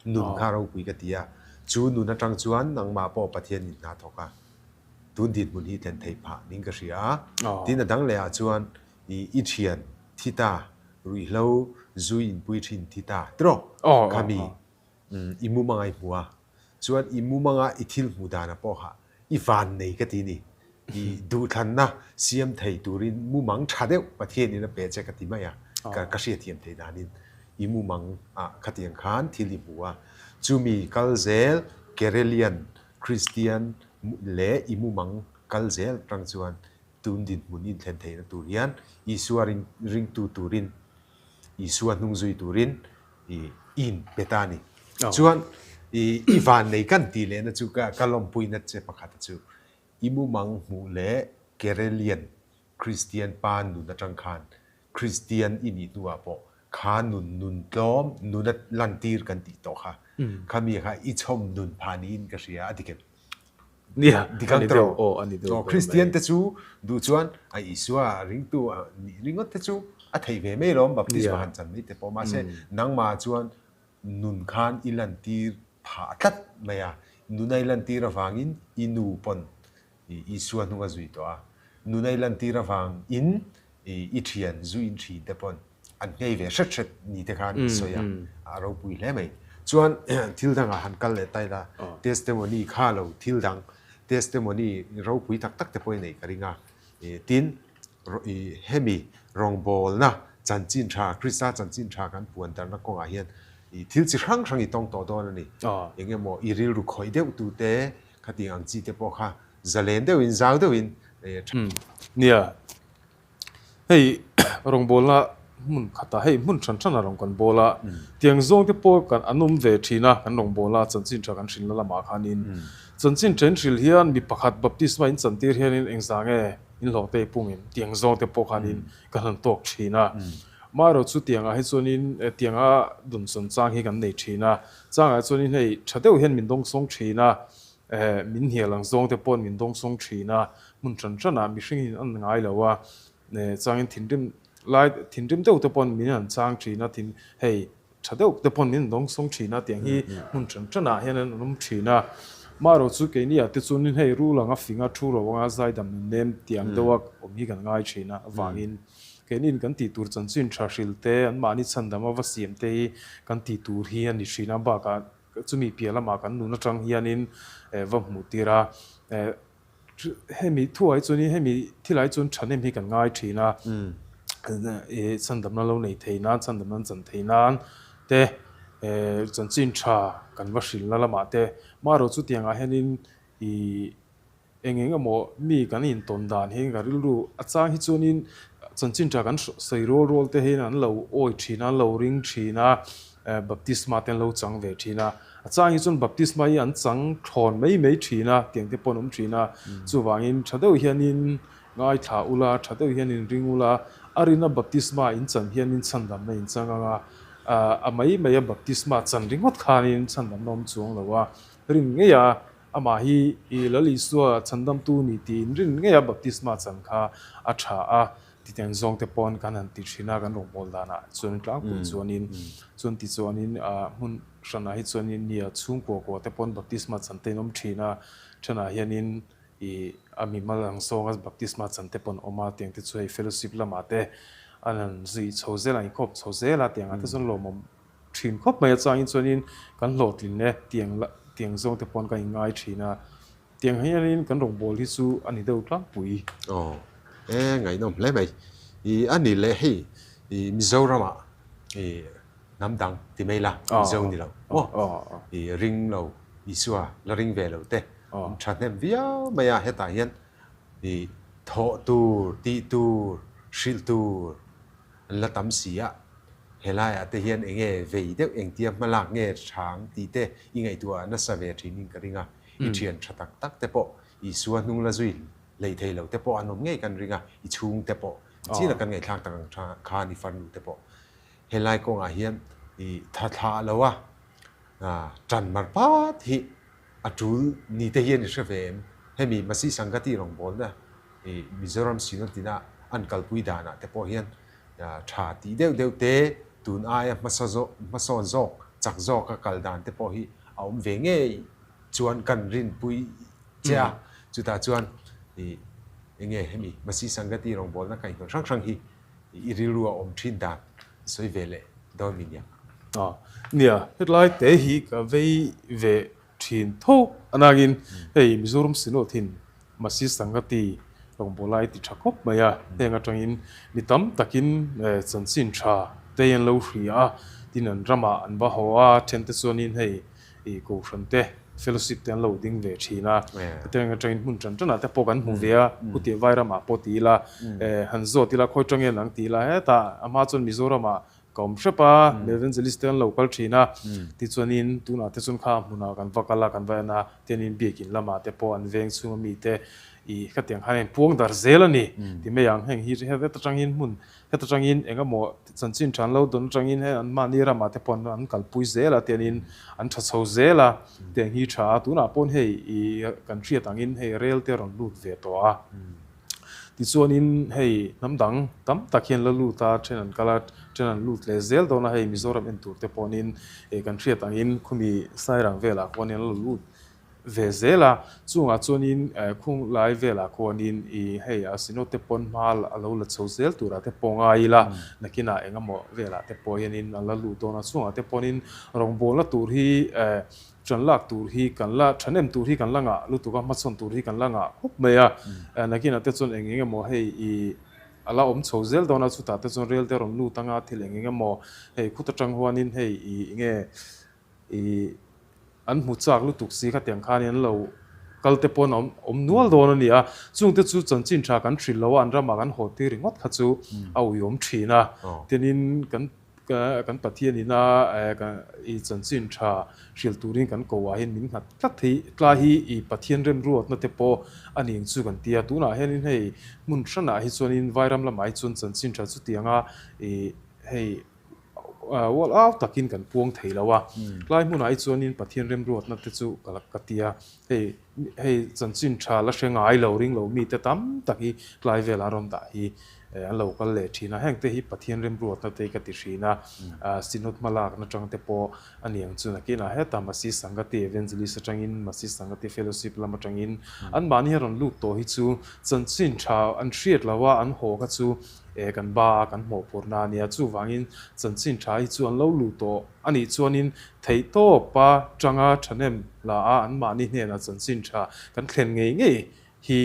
nun kha ropui ka ti a, chu nun atang chuan nangmah pawh Pathian in hna thawk a, tun dinhmun hi thlen theih phah ning ka hria a. Tin a dang leh ah chuan i thian thi ta, ruihhlo zui inpui thin thi ta tiraw khami i mumanga i hmu a, chuan i mumanga i thil hmuh danah pawh kha. I vannei ka ti ni. I duhthlanna siam thei turin mumang tha deuh Pathianin a pe che ka ti mai a, ka ka hriatthiam theih danin i mumang ah khatiang khan thil i hmu a. Chumi kal zel Kerelian Kristian leh i mumang kal zel atang chuan tun dinhmun inthlen theihna tur hian Isua ring ringtu turin Isua hnung zui turin i in pe ta a ni. Chuan i i vannei kan tih lehna chu ka ka lawmpuina che pakhat chu i mumang hmuh leh Kerelian Kristian pa nun atang khan Kristian i nih hnuah pawh kha nun nun tlawm nuna lantir kan tih tawh kha khami kha i chhawm nun phah niin ka hria a ti em? Nia, a ni deuh, aw a ni deuh ber mai. Kristian te chu duh chuan a Isua ringtu nih ringawt te chu a theih ve mai lawm, baptisma han chan mai te pawh. Mahse, nangmah chuan nun khan i lantir phah tlat mai a, nuna i lantir avangin i nu pawn Isua hnung a zui tawh a, nuna i lantir avangin i thian zu in thin te pawn an nghei ve hret hret ni te khan i sawi a, a ropui hle mai. Chuan thil dangah han kal leh ta ila, testimony kha lo thil dang testimony ropui tak tak te pawh i neih ka ring a, tin hemi rawngbawlna chanchin tha, Krista chanchin tha kan puan darhna kawngah hian thil chi hrang hrang i tawng tawh dawn a ni. Eng emaw i rilru khawih deuh tu te, khatiang ang chi te pawh kha zalen deuhin zau deuhin tha. Nia, Hei rawngbawlna hmun khatah hei hmun hran hran a rawn kan bawl a, tiang zawng te pawh kan an awm ve thin a, kan rawngbawlna a chanchin tha kan hrilhna lamah khanin chanchin then hrilh hian mi pakhat baptisma in chantir hianin engzah nge in hlawh te i pungin tiang zawng te pawh khanin kan han tawk thin a. Amaherawh chu tiangah hi chuanin tianga dawnsawn chang hi kan nei thin a, changah chuanin hei tha deuh hian min dawngsawng thin a, Min hnial ang zawng te paw'n min dawngsawng thin a, hmun hran hranah mihringin an ngai lo a, changin thinrim lai thinrim deuh te paw'n min han chang thin a, thin hei tha deuh te paw'n min dawngsawng thin a tiang hi hmun hran hranah hian an awm thin a. Marawh chu keini ah te chuanin hei rul anga fing a thu ro anga zaidam nun nem tiang deuha awm hi kan ngai thin a, avangin keiniin kan tih tur chanchin tha hril te anmahni chhandam a va siam te hi kan tih tur hi a ni thin a, bakah Chumi piah lamah kan nun atang hianin va hmuh tir a, hemi thuai chuanin hemi thilai chuan thahnem hi kan ngai thin a, chhandamna lo nei thei nan, chhandamna an chan thei nan te chanchin tha kan va hrilhna lamah te, marawh chutiangah hianin ih Eng eng emaw mi kan intawn dan hi ka rilru a chang hi chuanin chanchin tha kan sawi rual rual te hian an lo awi thin a, an lo ring thin a, baptisma te an lo chang ve thin a. A chang hi chuan baptisma hi an chang thlawn mai mai thin a, tiang te pawh an awm thin a. Chuvangin tha deuh hianin ngaithla ula, tha deuh hianin ring ula, a rina baptisma in chan hianin chhandamna in chang ang a, a mai mai a baptisma chan ringawt khanin chhandamna awm chuang lo a, rin ngei a. Amah hi i Lal Isua chhandamtu ni tiin rin ngeia baptisma chan kha a tha a, titiang zawngte pawn kan han ti thin a, kan rawngbâwl danah chuan tlangpui chuanin chuan ti chuanin hmun hranah hi chuanin nia chhungkua kua te pawn baptisma chan te in awm thin a, thenah hianin i a mimal ang zawnga baptisma chan te pawn awm a, tiang te chu hei fellowship lamah te an han zui chho zel a, an inkhawp chho zel a, tiangah te chuan lawmawm Thin khawp mai a changin chuanin kan hlawhtlin e tiang la tiang zawng te pawn kan inngai thin a, tiang hianin kan rawngbâwl hi chu a ni deuh tlangpui. Aw e ngaihnawm hle mai. I a ni leh hei i Mizoramah i hnam dang ti mai la Mizo ni lo maw i ring lo Isua la ring ve lo te an thahnem viau mai a hetah hian i thawh tur tih tur hrilh tur An la tam si a, helaiah te hian eng nge vei deuh engtia hmalak nge hrang tih te i ngaihtuah nasa ve thinin ka ring a, i thian tha tak tak te pawh Isua hnung la zui hlei thei lo te pawh an awm ngei kan ring a, i chhung te pawh chin a kan ngaihthlak tak ang tha khan i farnu te pawh helai kawngah hian i tha thlah lo a, tan mar pat hi a tul ni te hian i hre ve em? Hemi Masi Sangati rawngbawlna I Mizoram Synod ina an kalpui danah te pawh hian tha tih deuh deuh te, tun aia hmasa zawk, hmasawn zawk, chak zawka kal dan te pawh hi a awm ve ngei chuan kan rinpui che a. Chutah chuan i enge hemi Masi Sangati rawngbawlna kaihhnawih hrang hrang hi i rilru a awm thin dan sawi ve leh dawn mi nia. Nia, hetlai te hi ka vei ve. thin tho anangin hei Mizoram Synod hin Masi Sangati rawngbawlai lai ti tha khawp mai a, heng atangin mi tam takin chanchin tha te an lo hria a, tin an ramah an va haw a, then te chuanin hei i kohhran te fellowship te an lo ding ve thin a, hetiang atangin hmun tan tanah te pawh kan hmu ve a, khutiah vai ramah pawh ti ila han zawt ila khawi tang en ang ti ila hetah a hma chuan Mizoramah Ka awm hrep a, Evangelist te an lo kal thin a, tichuanin tunah te chuan kha hmunah kan va kal a, kan va en a, tianin biakin lamah te pawh an veng chhunga mite ih khatiang khan in puang dar zel a ni ti mai ang, heng hi heta tangin hmun heta tangin eng emaw chanchin tha an lo dawn atangin hei an mahni ramah te pawh an kalpui zel a, tianin an tha chho zel a, tiang hi tha a, tunah paw'n hei ih kan hriat angin hei rel te a rawn lut ve tawh a. Tichuanin hei hnam dang tam tak hian la lut a, then an kal a, then an lut leh zel dawn a, hei Mizoram en tur te pawhin kan hriat angin khumi Sairang velah khuanin an la lut ve zel a, chungah chuanin khung lai velah khuanin ih hei a Synod te pawn hma a lo la chho zel turah te pawh ngai ila, nakinah engemaw velah te pawh hianin an la lut dawn a, chungah te pawhin rawngbawlna tur hi Ṭan lak tur hi kan la, ṭhahnem tur hi kan la ngah lutuk a, hmachhawn tur hi kan la ngah khawp mai a. Nakinah te chuan eng eng emaw hei i a la awm chho zel dawn a, chutah te chuan rel te rawn lut anga thil eng eng emaw hei khut aṭang huanin hei i enge i an hmu chak lutuk si khatiang khanin an lo kal te pawn a awm nual dawn a ni a. Chungte chu chanchin ṭha kan hrilh lo a, an ramah kan haw tir ringawt kha chu a uiawm ṭhin a. Tinin kan Kan Pathian ina i chanchin tha hrilh turin kan ko ah hian min nghat tlat hi tlai hi i Pathian remruatna te pawh a ni ang chu kan ti a. Tunah hianin hei hmun hranah hi chuanin Vairam lamah hi chuan chanchin tha chutianga i hei ual au takin kan puang thei lo a. Tlai hmunah hi chuanin Pathian remruatna te chu ka ti a. Hei hei chanchin tha la hre ngai lo ring lo mite tam tak hi tlai velah an rawn dah hi an lo kal leh thin a, heng te hi Pathian remruatna te ka ti thin a, Synod hmalakna atang te pawh a ni ang chu nakinah hetah Masi Sangati Evangelist atangin Masi Sangati Fellowship lam atangin anmahni a rawn lut tawh hi chu chanchin tha an hriat lo a, an haw kha chu kan ba a kan hmawhphurhna a nia, chuvangin chanchin tha hi chu an lo luh tawh a nih chuanin theihtawpa tanga thahnem la a anmahni hnenah chanchin tha kan thlen ngei ngei hi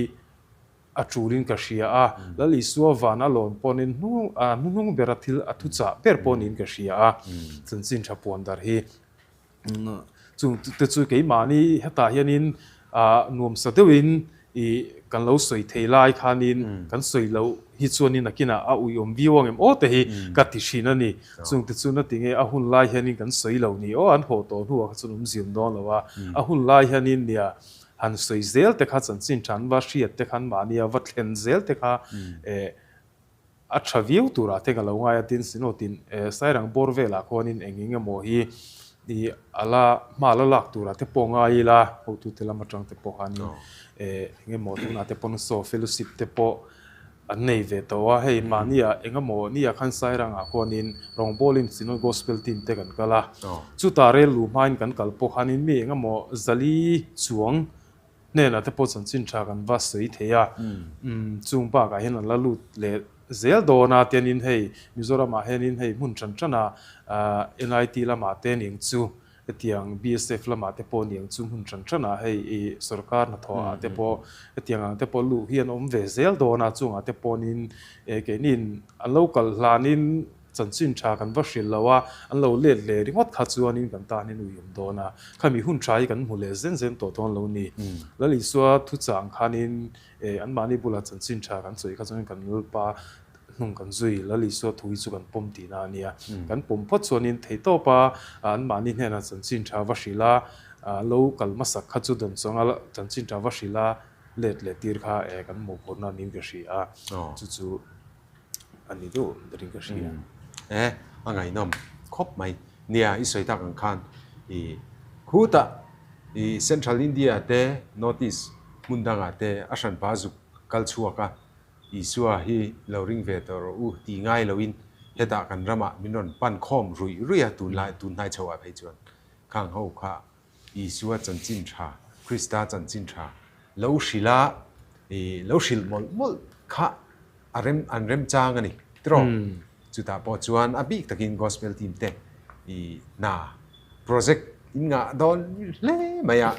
A tulin ka hria a, Lal Isua van a lawn pawnin hnu a hnuhnung bera thil a thuchah ber pawh niin ka hria a, chanchin tha puan dar hi. Chung te chu keimahni hetah hianin nuamsa deuhin i kan lo sawi thei lai khanin kan sawi loh hi chuanin nakinah a uiawm viau ang em aw te hi ka ti thin a ni. Chung te chu na tinge a hun lai hianin kan sawi lo ni aw, an haw tawh hnuah kha chuan awm ziam dawn lo a, a hun lai hianin nia Han sawi zel te kha chanchin tha an va hriat te khan mahnia va thlen zel te kha eh a tha viau turah te ka lo ngai a tin Synod-in eh Sairang bawr velah khuanin eng eng emaw hi ih a la hma la lak turah te pawh ngai ila hotute lam atang te pawh khanin eh eng emaw tunah te pawn saw fellowship te pawh an nei ve tawh a, hei mahnia eng emaw nia khan Sairangah khuanin rawngbawlin Synod Gospel Team te kan kal a, chutah rel luh hmain kan kal pawh khanin mi eng emaw zali chuang hnenah te pawh chanchin tha kan va sawi thei a, chung bakah hian an la lut leh zel dawn a, tianin hei Mizoramah hianin hei hmun tan tana NIT lamah te ning chu Hetiang BSF lamah te pawh niang chu hmun hran hranah hei i sorkar hnathawhah te pawh hetiang ang te pawh luh hi an awm ve zel dawn a, chungah te pawnin keiniin an lo kal hlanin chanchin tha kan va hrilh lo a, an lo let leh ringawt kha chuanin kan tanin ui awm dawn a, khami hun tha hi kan hmu leh zen zen tawh dawn lo ni. Lal Isua thuchah ang khanin anmahni bulah chanchin tha kan sawi kha chuanin kan Lalpa hnung kan zui, Lal Isua thu hi chu kan pawm tihna a nia. Kan pawm phawt chuanin theihtawpa anmahni hnenah chanchin tha va hrilh a, lo kal hmasak kha chu dawn chuanga chanchin tha va hrilh a, let leh tir kha kan mawhphurhna niin ka hria a, chu chu a ni deuh berin ka hria. E, a ngaihnawm khawp mai. Nia, i sawi tak ang khan i khutah i Central India te, North East hmun dangah te a hranpa zuk kal chhuak a, Isua hi lo ring ve tawh rawh u tih ngai loin hetah kan ramah min rawn pan khawm ruih ruih a, tunlai tunhnai chho ah phei chuan khang ho kha Isua chanchin tha, Krista chanchin tha lo hrilh a, ih lo hrilh mawlh mawlh kha a rem an remchang a ni tiraw? Chutah pawh chuan a bik takin Gospel team te ih hna project. in ngah dawn hle mai a,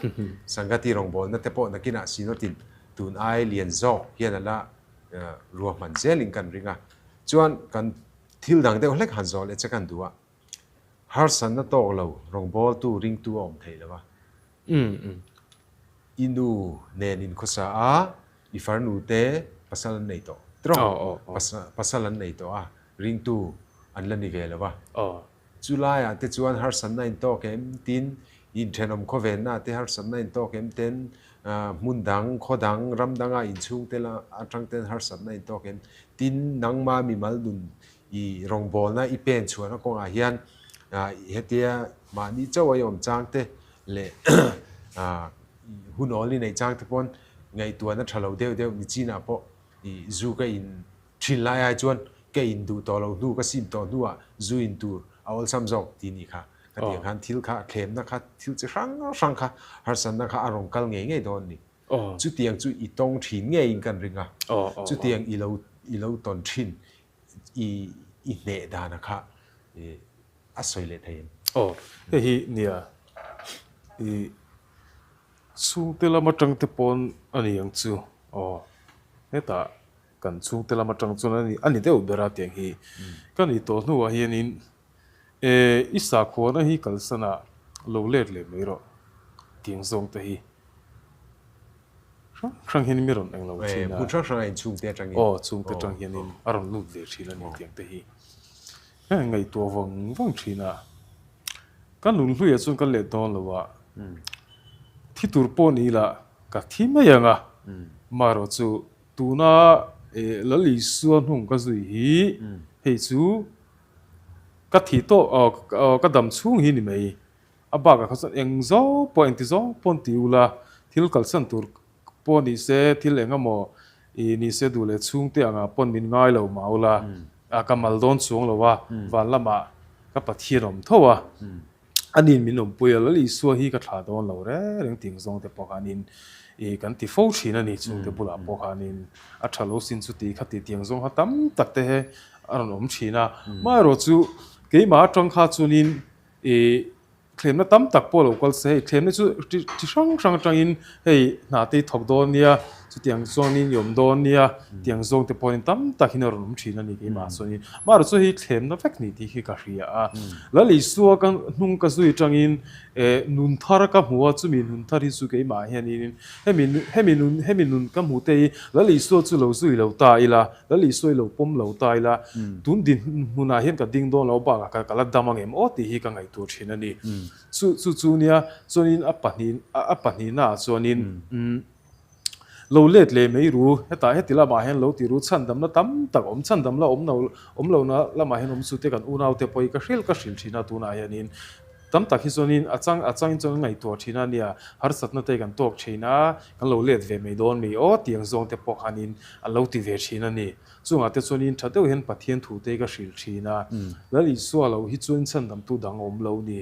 Sangati rawngbawlna te pawh nakinah Synod-in tun ai lian zawk hian a la ruahman zelin kan ring a. Chuan kan thil dang deuh hlek han zawh leh che kan duh a, harsatna tawk lo rawngbawltu ringtu a awm theih lo a. I nu nen in khawsa a, i farnu te pasal an nei tawh trawng, pasal an nei tawh a, ringtu an la ni ve lo a. Chu laiah te chuan harsatna in tawk em tin, inthenawm khawvenna te harsatna in tawk em ten, hmun dang, khaw dang, ram danga inchhung te la atang ten harsatna in tawk em tin, nangma mimal nun i rawngbawlna i pen chhuahna kawngah hian hetia mahni chauh a i awm chang te leh hun awl i neih chang te pawn ngaihtuahna tha lo deuh deuh ni chinah pawh i zu ka in thin lai ai chuan ka in duh tawh lo hnu ka sim tawh hnuah zu in tur a awlsam zawk ti nih kha ka tih ang khan thil kha thlemna kha thil chi hrang hrang kha harsatna kha a rawn kal ngei ngei dawn a ni. Chutiang chu i tawng thin ngeiin kan ring a, chutiang i lo i lo tawn thin i i hneh dana kha a sawi leh thei em? Aw, hei hi nia i chhungte lam atang te pawn a ni ang chu. Aw, hetah kan chhungte lam atang chuan a ni a ni deuh ber a tiang hi. Ka nih tawh hnuah hianin e i sakhuana hi kalsan ah lo let leh mai rawh tiang zawng te hi hrang hrang hian mi rawn eng lo thin a. Hmun hrang hrang ah in chhungte atangin. Aw, chhungte atang hianin a rawn lut ve thin a ni tiang te hi. Ka ngaihtuah vang vang thin a, ka nun hluiah chuan ka let dawn lo a, thi tur pawh ni ila ka thi mai ang a, marawh chu tuna Lal Isua hnung ka zui hi hei chu ka thi tawh ka dam chhung hi ni mai, a bakah kha chuan eng zawng pawh engti zawng pawh ti ula thil kalsan tur pawh ni se thil eng emaw i ni se duh leh chhungte angah pawn min ngai lo mah ula a ka mal dawn chuang lo a van lamah ka Pathian awm tho a anin min awmpui a Lal Isua hi ka thlah dawn lo reng reng tih ang zawng te pawh khanin i kan ti fo thin a ni chhungte bulah pawh khanin a tha lo sin chuti kha ti tih ang zawng kha tam tak te he a rawn awm thin a amaherawhchu keimah atang kha chuanin i Thlemna tam tak pawh lo kal se, hei thlemna chu chi hrang hrang atangin hei hna te hi thawk dawn nia, chutiang chuanin i awm dawn nia, tiang zawng te pawhin tam tak hin a rawn awm thin a ni keimah chuanin. Amaherawhchu chu hei thlemna vek ni tih hi ka hria a. Lal Isua ka hnung ka zui atangin eh nun thar ka hmu a, chumi nun thar hi chu keimah hianin hemi hemi nun hemi nun ka hmuh te hi Lal Isua chu lo zui lo ta ila, Lal Isua i lo pawm lo ta ila, tun dinhmunah hian ka ding dawn lo bakah ka ka la dam ang em aw tih hi ka ngaihtuah thin a ni. Chu chu chu nia chuanin a pahnih a pahnihnaah chuanin lo let leh mai ru, hetah heti lamah hian lo ti ru, chhandamna tam tak awm, chhandamna awm lo awm lohna lamah hian awm chu te kan unaute pawh hi ka hrilh ka hrilh thin a tunah hianin tam tak hi chuanin a chang a changin chuan an ngaihtuah thin a nia, harsatna te kan tawk thin a, kan lo let ve mai dawn mi aw tiang zawng te pawh khanin an lo ti ve thin a ni. Chungah te chuanin tha deuh hian Pathian thu te ka hrilh thin a, Lal Isua lo hi chuan chhandamtu dang a awm lo ni.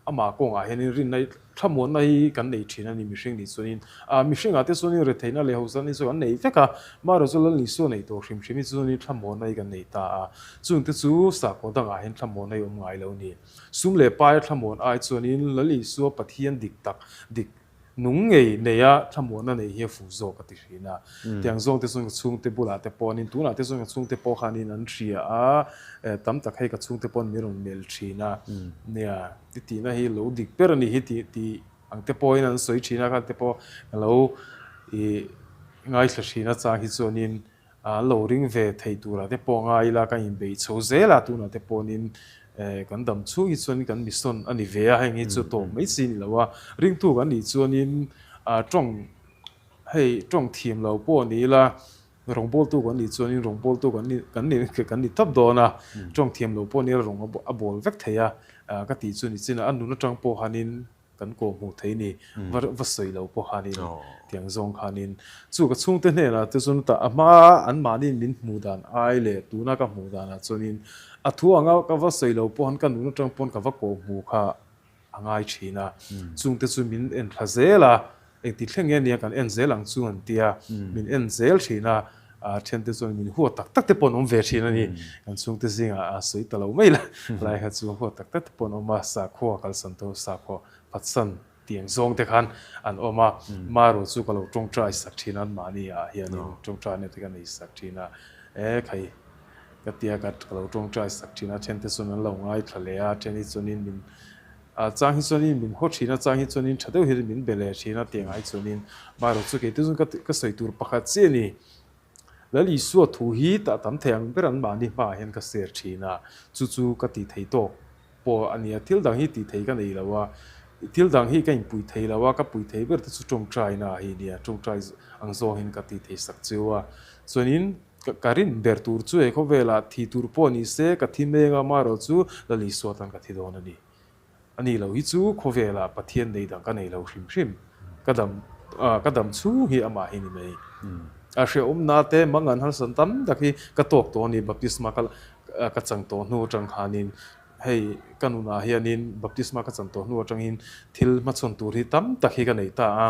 Amah kawngah hianin rinna hi thlamuanna hi kan nei thin a ni mihring nih chuanin. Ah mihringah te chuanin retheihna leh hausa ni chu kan nei vek a, mahrawh chu Lal Isua nei tawh hrim hrim hi chuanin thlamuanna hi kan nei ta a. Chungte chu sakhaw dangah hian thlamuanna hi awm ngai lo ni. Sum leh paia thlamuan ai chuanin Lal Isua Pathian dik tak dik Nung ngei neia thlamuanna nei hi a fuh zawk a ti thin a. Tiang zawng te chuan ka chhungte bulah te pawhin tunah te chuan ka chhungte pawh khanin an hria a, tam tak hei ka chhungte pawhin min rawn melh thin a. Nia, i tihna hi lo dik ber a ni hi tih tih ang te pawhin an sawi thin a, khan te pawh ka lo i ngaithla thin a chang hi chuanin an lo ring ve thei turah te pawh ngai ila ka inbeih chho zel a, tunah te pawhin kan dam chhung hi chuan kan mission a ni ve a, heng hi chu tawp mai chi ni lo a, ringtu kan nih chuanin tawng hei tawng thiam lo pawh ni ila rawngbawltu kan nih chuanin rawngbawltu kan ni kan ni kan ni tawp dawn a, tawng thiam lo pawh ni ila rawng a bawl vek thei a, ka tih chu ni chin a, a nun atang pawh hanin Kan kawh hmuh thei ni, va va sawi lo pawh khanin, tiang zawng khanin. Chu ka chhungte hnenah te chuan tah a hma anmahniin min hmuh dan ai leh tuna ka hmuh danah chuanin a thu anga ka va sawi lo pawh khan ka nun atang pawn ka va kawh hmuh kha a ngai thin a. Chungte chu min en thla zel a, engti thleng nge nia kan en zel ang chu an tia, min en zel thin a. A thiante chuan min huat tak tak te pawh an awm ve thin a ni. Kan chhungte zingah a sawi ta lo mai la, lai kha chu huat tak tak te pawh an awm a, sakhua kalsan tawh sakhua. Phatsan tiang zawng te khan an awm a, Maru chu ka lo tawngtai sak thin a, anmahni ah hianin tawngtaina te ka nei sak thin a, e khai ka tia ka lo tawngtai sak thin a, then te chuan an lo ngaithla leh a, then hi chuanin min a chang hi chuanin min haw thin a, chang hi chuanin tha deuh hian min be leh thin a, tiang ah hi chuanin Maru chu kei te chuan ka sawi tur pakhat chiah a ni. Lal Isua thu hi tah tam thei ang ber anmahni hmaah hian ka share thin a, chu chu ka tih thei tawk pawh a nia. Thil dang hi tih thei ka nei lo a, thil dang hi ka inpui thei lo a, ka pui thei ber te chu tawngtaina hi a nia, tawngtai ang zawngin ka tih thei sak cheu a. Chuanin ka rin ber tur chu he khawvelah thi tur pawh ni se ka thi meng a, amaherawh chu Lal Isua tan ka thi dawn a ni. A ni lo hi chu khawvelah Pathian nei dang ka nei lo hrim hrim. Ka dam ka dam chhung hi amah hi ni mai. A hrehawmna te mangan harsan tam tak hi ka tawk tawh a ni baptisma ka ka chang tawh hnu atang khanin hei ka nunah hianin baptisma ka chan tawh hnu atangin thil hmachhawn tur hi tam tak hi ka nei ta a.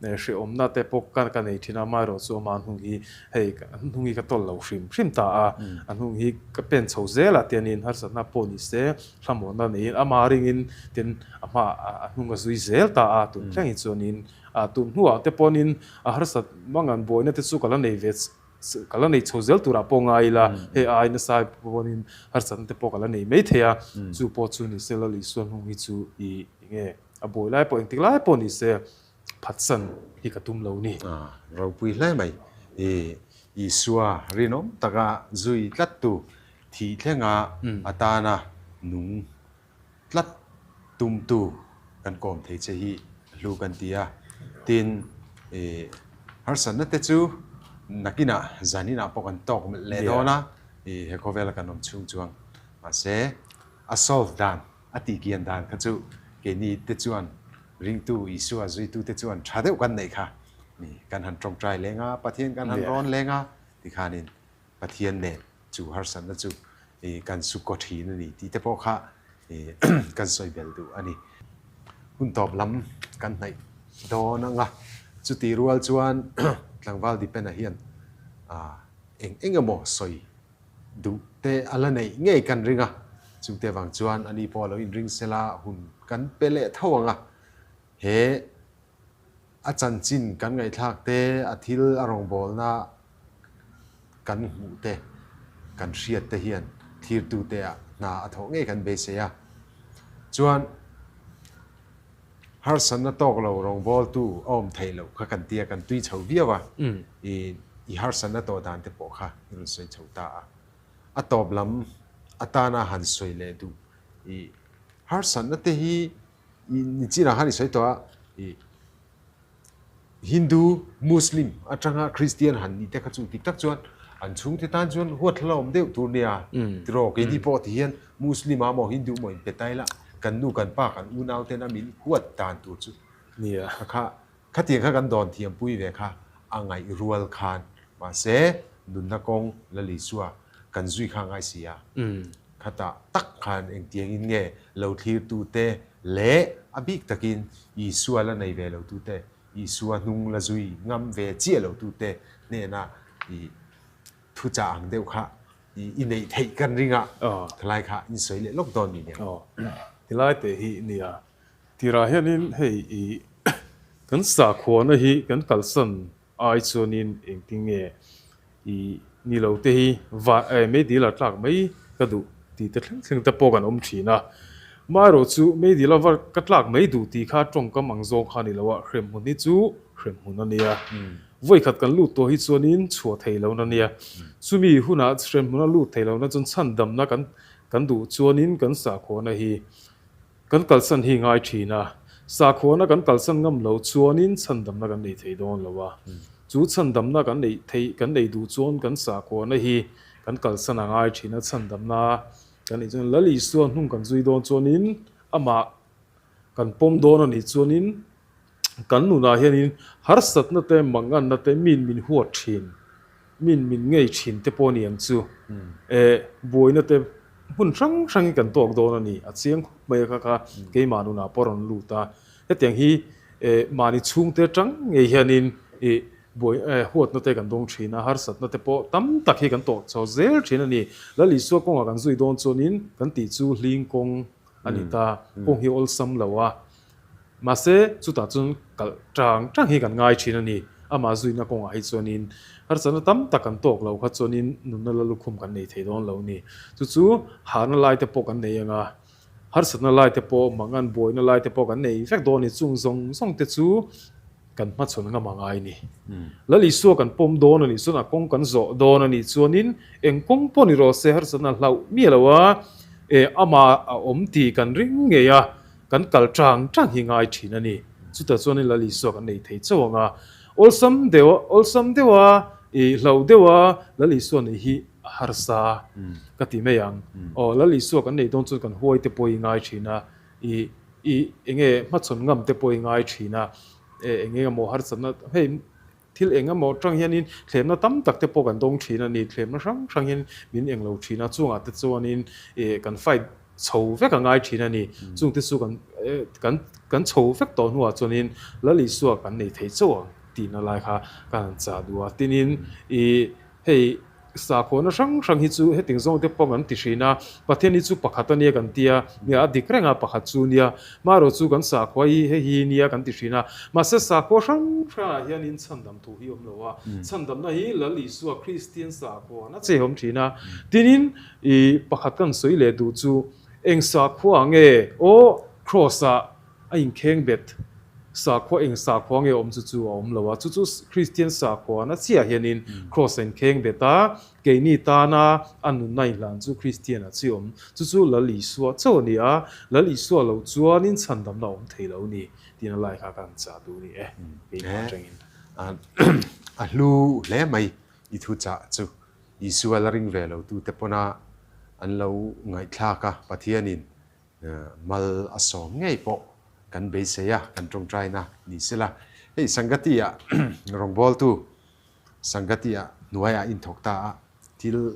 Hrehawmna te pawh ka ka nei thin a, amaherawh chu ama hnung hi hei hnung hi ka tawlh lo hrim hrim ta a, a hnung hi ka pen chho zel a tianin harsatna pawh ni se hlamawhna neiin ama ringin tin a hma a hnung a zui zel ta a, tun thleng hi chuanin a tun hnuah te pawhin a harsat mangan buaina te chu ka la nei ve ka la nei chho zel turah pawh ngai ila hei ai nasa pawhin harsatna te pawh ka la nei mai thei a, chu pawh chu ni se Lal Isua hnung hi chu i enge a buai lai pawh engtik lai pawh ni se. Phatsan hi ka tum lo ni. Ropui hle mai. I Isua rinawm taka zui tlattu thih thlenga atana nung tlat tumtu kan kawm thei che hi hlu kan ti a. Tin, i harsatna te chu nakinah zaninah pawh kan tawk leh dawn a, i he khawvela kan awm chhung chuang. Mahse, a solve dan, a tihkian dan kha chu keini te chuan Ringtu Isua zuitute chuan tha deuh kan neih kha ni kan han tawngtai leng a, Pathian kan han rawn leng a tikhanin Pathian nen chu harsatna chu kan su kaw thin a ni tih te pawh kha kan sawi bel duh a ni. Hun tawp lam kan hnaih dawn ang a, chutih rual chuan tlangval Dipena hian eng eng emaw sawi duh te a la neih ngei kan ring a, chungte vang chuan ani pawh a lo inring sela hun kan pe leh tho ang a, he a chanchin kan ngaihthlak te, a thil a rawngbawlna kan hmuh te, kan hriat te hian thlirtute ah hna a thawh ngei kan beisei a, chuan harsatna tawk lo rawngbawltu a awm theih loh kha kan tia kan tui chho viau a, i i harsatna tawh dan te pawh kha i rawn sawi chho ta a. A tawp lam atana han sawi leh duh i harsatna te hi i nichinah khan i sawi tawh a, i Hindu, Muslim atanga Christian han nih te kha chu dik tak chuan an chhungte tan chuan huat hlauhawm deuh tur nia tiraw keini pawh ti hian Muslim ah maw Hindu maw inpe ta ila kan nu kan pa kan unau ten a min huat dan tur chu kha kha khatiang kha kan dawn thiampui ve kha a ngaih rual khan mahse nunna kawng Lal Isua kan zui kha a ngai si a. Khatah tak khan engtiangin nge lo thlirtute leh a bik takin Isua la nei ve lotute, Isua hnung la zui ngam ve chiah lotute hnena i thuchah ang deuh kha i neih theih kan ring a, khalai kha in sawi leh lawk dawn ni nia. Aw, tilai teh hi nia. Tirah hianin hei i kan sakhuana hi kan kalsan Ai chuanin engtin nge i ni lo te hi va eh meidil a tlak mai ka duh tih te thleng thleng te pawh kan awm thin a. Amaherawh chu meidil a va ka tlak mai duh tih kha tawngkam ang zawng kha a ni lo a, hremhmun hi chu hremhmun a nia. Vawikhat kan lut tawh hi chuanin chhuah thei lohna a nia. Chumi hunah hremhmun a lut thei lohna chuan chhandamna kan kan duh chuanin kan sahkhawhna hi Kan kalsan hi ngai thin a, sakhuana kan kalsan ngam lo chuanin chhandamna kan nei thei dawn lo a. Chu chhandamna kan neih theih kan nei duh chuan kan sakhuana hi kan kalsan a ngai thin a, chhandamna kan neih chuan Lal Isua hnung kan zui dawn chuanin amah kan pawm dawn a nih chuanin kan nunah hianin harsatna te manganna te min min huat thin. Min min ngei thin te pawh a ni ang chu. Eh, buaina te hmun hrang hrangin kan tawk dawn a ni. A chiang khawp mai a kha kha keimah nunah pawh a rawn lut a. Hetiang hi eh mahni chhungte atang ngei hianin ih buai eh huatna te kan dawng thin a, harsatna te pawh tam tak hi kan tawh chho zel thin a ni. Lal Isua kawngah kan zui dawn chuanin kan tih chu hling kawng a ni ta. Kawng hi awlsam lo a. Mahse, chutah chuan kalh tang tang hi kan ngai thin a ni. Amah zuina kawngah hi chuanin harsatna tam tak kan tawk lo kha chuanin nunna la lukhum kan nei thei dawn lo a ni. Chu chu hahna lai te pawh kan nei ang a, harsatna lai te pawh, mangan buaina lai te pawh kan nei vek dawn a ni. Chung zawng zawng te chu kan hmachhawn ngam a ngai a ni. Lal Isua kan pawm dawn a nih chuan a kawng kan zawh dawn a nih chuanin eng kawng pawh ni rawh se harsatna hlauh miah lo a, amah a awm tih kan ring ngei a. Kan kal tang tang hi ngai thin a ni. Chutah chuanin Lal Isua kan nei thei chauh ang a. Awlsam deuh, awlsam deuha i hlauh deuha Lal Isua neih hi a harsa ka ti mai ang. Aw, Lal Isua kan neih dawn chuan kan huai te pawh hi ngai thin a, i i enge hmachhawn ngam te pawh hi ngai thin a, e enge emaw harsatna hei Thil eng emaw atang hianin thlemna tam tak te pawh kan dawng thin a ni. Thlemna hrang hrang hian min eng lo thin a, chungah te chuanin ih kan fight chho vek a ngai thin a ni. Chung te chu kan kan kan chho vek tawh hnuah chuanin Lal Isua kan nei thei chauh ang tihna lai kha kan han chah duh a. Tinin ih hei Sakhuana hrang hrang hi chu hetiang zawng te pawh kan ti thin a, Pathian hi chu pakhat a nia kan ti a, nia a dik reng a pakhat chu nia, marawh chu kan sakhua hi hei hi nia kan ti thin a, mahse sakhua hrang hrangah hianin chhandam thu hi awm lo a, chhandamna hi Lal Isua Kristian sakhuana che awm thin a, tinin i pakhat kan sawi leh duh chu eng sakhua nge aw Kraws ah A inkheng bet sakhua eng sakhua nge awm chu chu a awm lo a, chu chu Kristian sakhua na chiah hianin Kraws a inkheng bet a, keini tana a nunna inhlan chu Kristian a chi awm, chu chu Lal Isua chauh a ni a, Lal Isua lo chuanin chhandamna a awm thei lo ni tiin a lai kha ka han chah duh ni e, keimah atangin. A hlu hle mai i thu chah chu Isua la ring ve lo tute pawna an lo ngaihthlak a, Pathianin Mal a sawm ngei pawh kan beisei a, kan tawngtaina ni sela. Hei Sangati ah rawngbawltu Sangati ah hnuaiah inthawk ta a, thil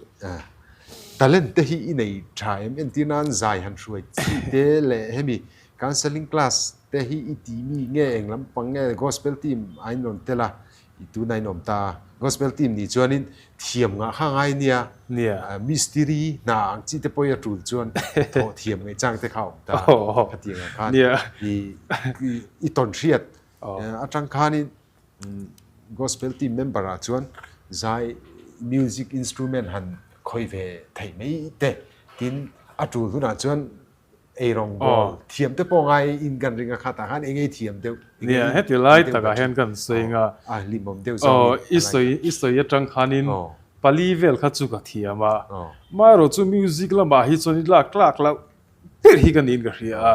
talent te hi i nei tha em? Entir nan zai han hruai chi te leh hemi counselling class te hi i ti mi nge eng lampang nge gospel team a inrawn tel a, I tuna in awm ta a, Gospel team nih chuanin thiam ngah kha ngai nia, mistiri hna ang chi te pawh i a tul chuan thawh thiam ngaih chang te kha a awm ta a, khatiang ah khan i tawn hriat atang khanin Gospel team member ah chuan zai music instrument han khawih ve theih mai te, tin a tul hunah chuan Eirawng bawl thiam te pawh ngai in kan ring a kha tah khan eng ei thiam deuh. Nia heti lai takah hian kan sawi anga. A hlimawm deuh zawng in. I sawi i sawi atang khanin pali vel kha chu ka thiam a. Marawh chu music lamah hi chuan i lak lak loh ber hi ka niin ka hria a.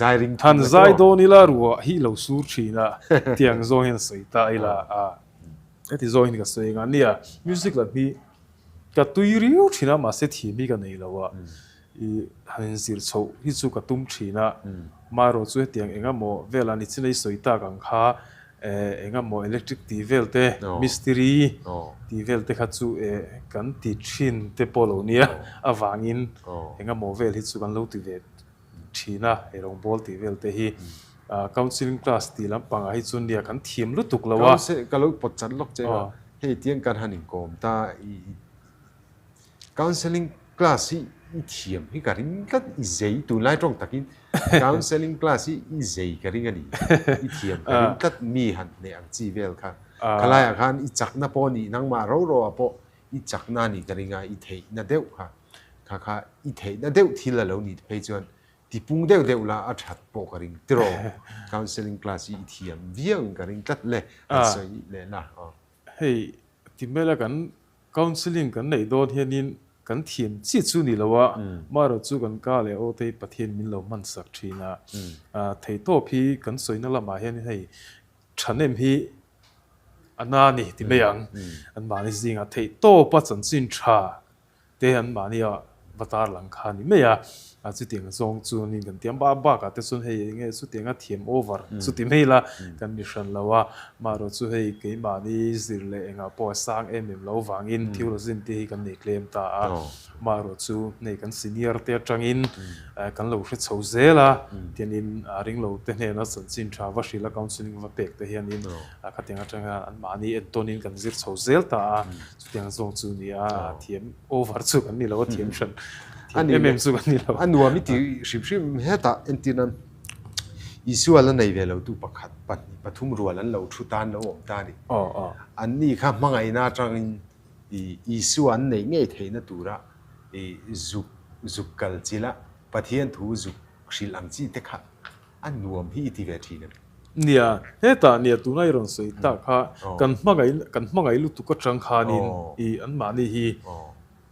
Zai ring thum Han zai dawn ila ruah hi lo sur thin a tiang zawng hian sawi ta ila a. Heti zawng hian ka sawi anga nia music lam hi ka tui riau thin a mahse thiam hi ka nei lo a. I han inzir chhoh hi chu ka tum thin a, marawh chu hetiang eng emaw velah ni chin a i sawi tak ang kha eng emaw electric tih vel te, mistiri tih vel te kha chu kan ti thin te pawh lo nia avangin eng emaw vel hi chu kan lo ti ve thin a, eirawngbawl tih vel te hi counselling class tih lampangah hi chu nia kan thiam lutuk lo a. Ka lo pawt chat lawk che a, hei tiang kan han inkawm ta i. Counselling class hi i thiam hi ka ring tlat, i zei tunlai tawng takin counselling class hi i zei ka ring a ni, i thiam ka ring tlat mi han hneh ang chi vel kha. Khalaiah khan i chakna pawh a nih nangmah ro ro ah pawh i chakna a nih ka ring a, i theihna deuh kha kha kha i theihna deuh thil a lo nih phei chuan tipung deuh deuh la a that pawh ka ring tiraw counselling class hi i thiam viau in ka ring tlat le an sawi leh la. Hei ti hmela kan Counselling kan neih dawn hianin kan thiam chi chu ni lo a, marawh chu kan ka leh aw te hi Pathian min lo hman sak thin a. Theihtawp hi kan sawina lamah hianin hei thahnem hi a na a ni ti mai ang. Anmahni zingah theihtawpa chanchin tha te anmahnia va tarlang kha a ni mai a. Chutiang zawng chu niin kan ti a, bak bakah te chuan hei enge chutianga thiam over chu ti mai ila kan ni hran lo a, marawh chu hei keimahni zir leh engah pawh a sang em em lo vangin theology te hi kan nei tlem ta a, marawh chu hei kan senior te atangin kan lo hre chho zel a, tianin ringlo te hnena chanchin tha va hrilh a counselling va pek te hianin khatiang atang hian anmahni entawnin kan zir chho zel ta a, chutiang zawng chu ni a thiam over chu kan ni lo a thiam hran. A ni em em chu kan ni lo. A nuam i ti hrim hrim hetah entir nan Isua la nei ve lo tu pakhat, pahnih, pathum rual an lo thu ta, an lo awm ta a ni. Anni kha hmangaihna atangin Isua an neih ngei theihna tura zuk zuk kal chila Pathian thu zuk hrilh ang chi te kha a nuam hi i ti ve thin em? Nia, hetah nia tuna i rawn sawi tak kha kan hmangaih kan hmangaih lutuk atang khanin i anmahni hi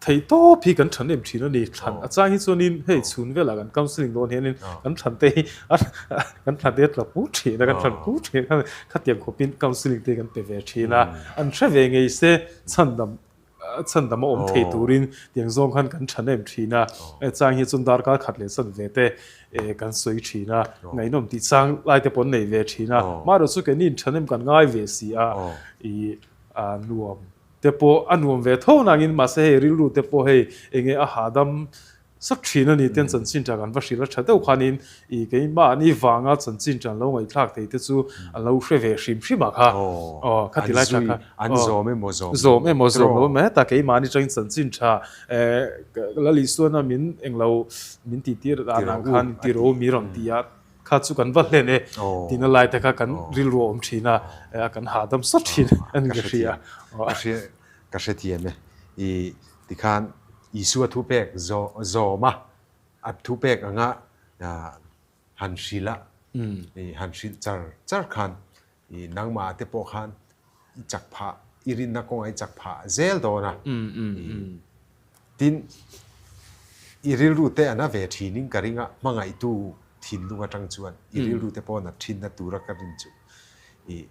Theih tawp hi kan than em thin a ni. Thlan a chang hi chuanin hei chhun velah kan counselling dawn hianin kan thlan te hi kan thlan te a tla pur thin a, kan thlan pur thin a, khatiang khawpin counselling te kan pe ve thin a. An hre ve ngei se chhandam chhandam a awm thei turin tiang zawng khan kan than em thin a. Hei chang hi chuan darkar khat leh chan ve te kan sawi thin a, ngaihnawm tih chang lai te pawh an nei ve thin a. Amaherawhchu keini in than em kan ngai ve si a, ih nuam Te pawh a nuam ve tho nangin mahse hei rilru te pawh hei enge a hahdam sak thin a ni ten chanchin tha kan va hrilh a tha deuh khanin ih keimahni vanga chanchin tha an lo ngaihthlak thei te chu an lo hre ve hrim hrim a kha aw khati lai tha kha an zawm emaw zawm zawm emaw zawm lo emaw heta keimahni tangin chanchin tha eh Lalisuana min englo min tihtir dan ang khan tiro mi rawn ti a. Kha chu kan va hlen e tihna lai te kha kan rilru a awm thin a, kan hahdam sawt thin a ni ka hria. Ka hrethiam e. I tikhan Isua thupek zawm a, a thupek anga han hrilh a, han hrilh char char khan i nangmah te pawh khan i chak phah, i rinna kawngah i chak phah zel dawn a. Tin, i rilru te a na ve thinin ka ring a, hmangaihtu thinlung atang chuan i rilru te pawh na thinna tura ka rin chu. I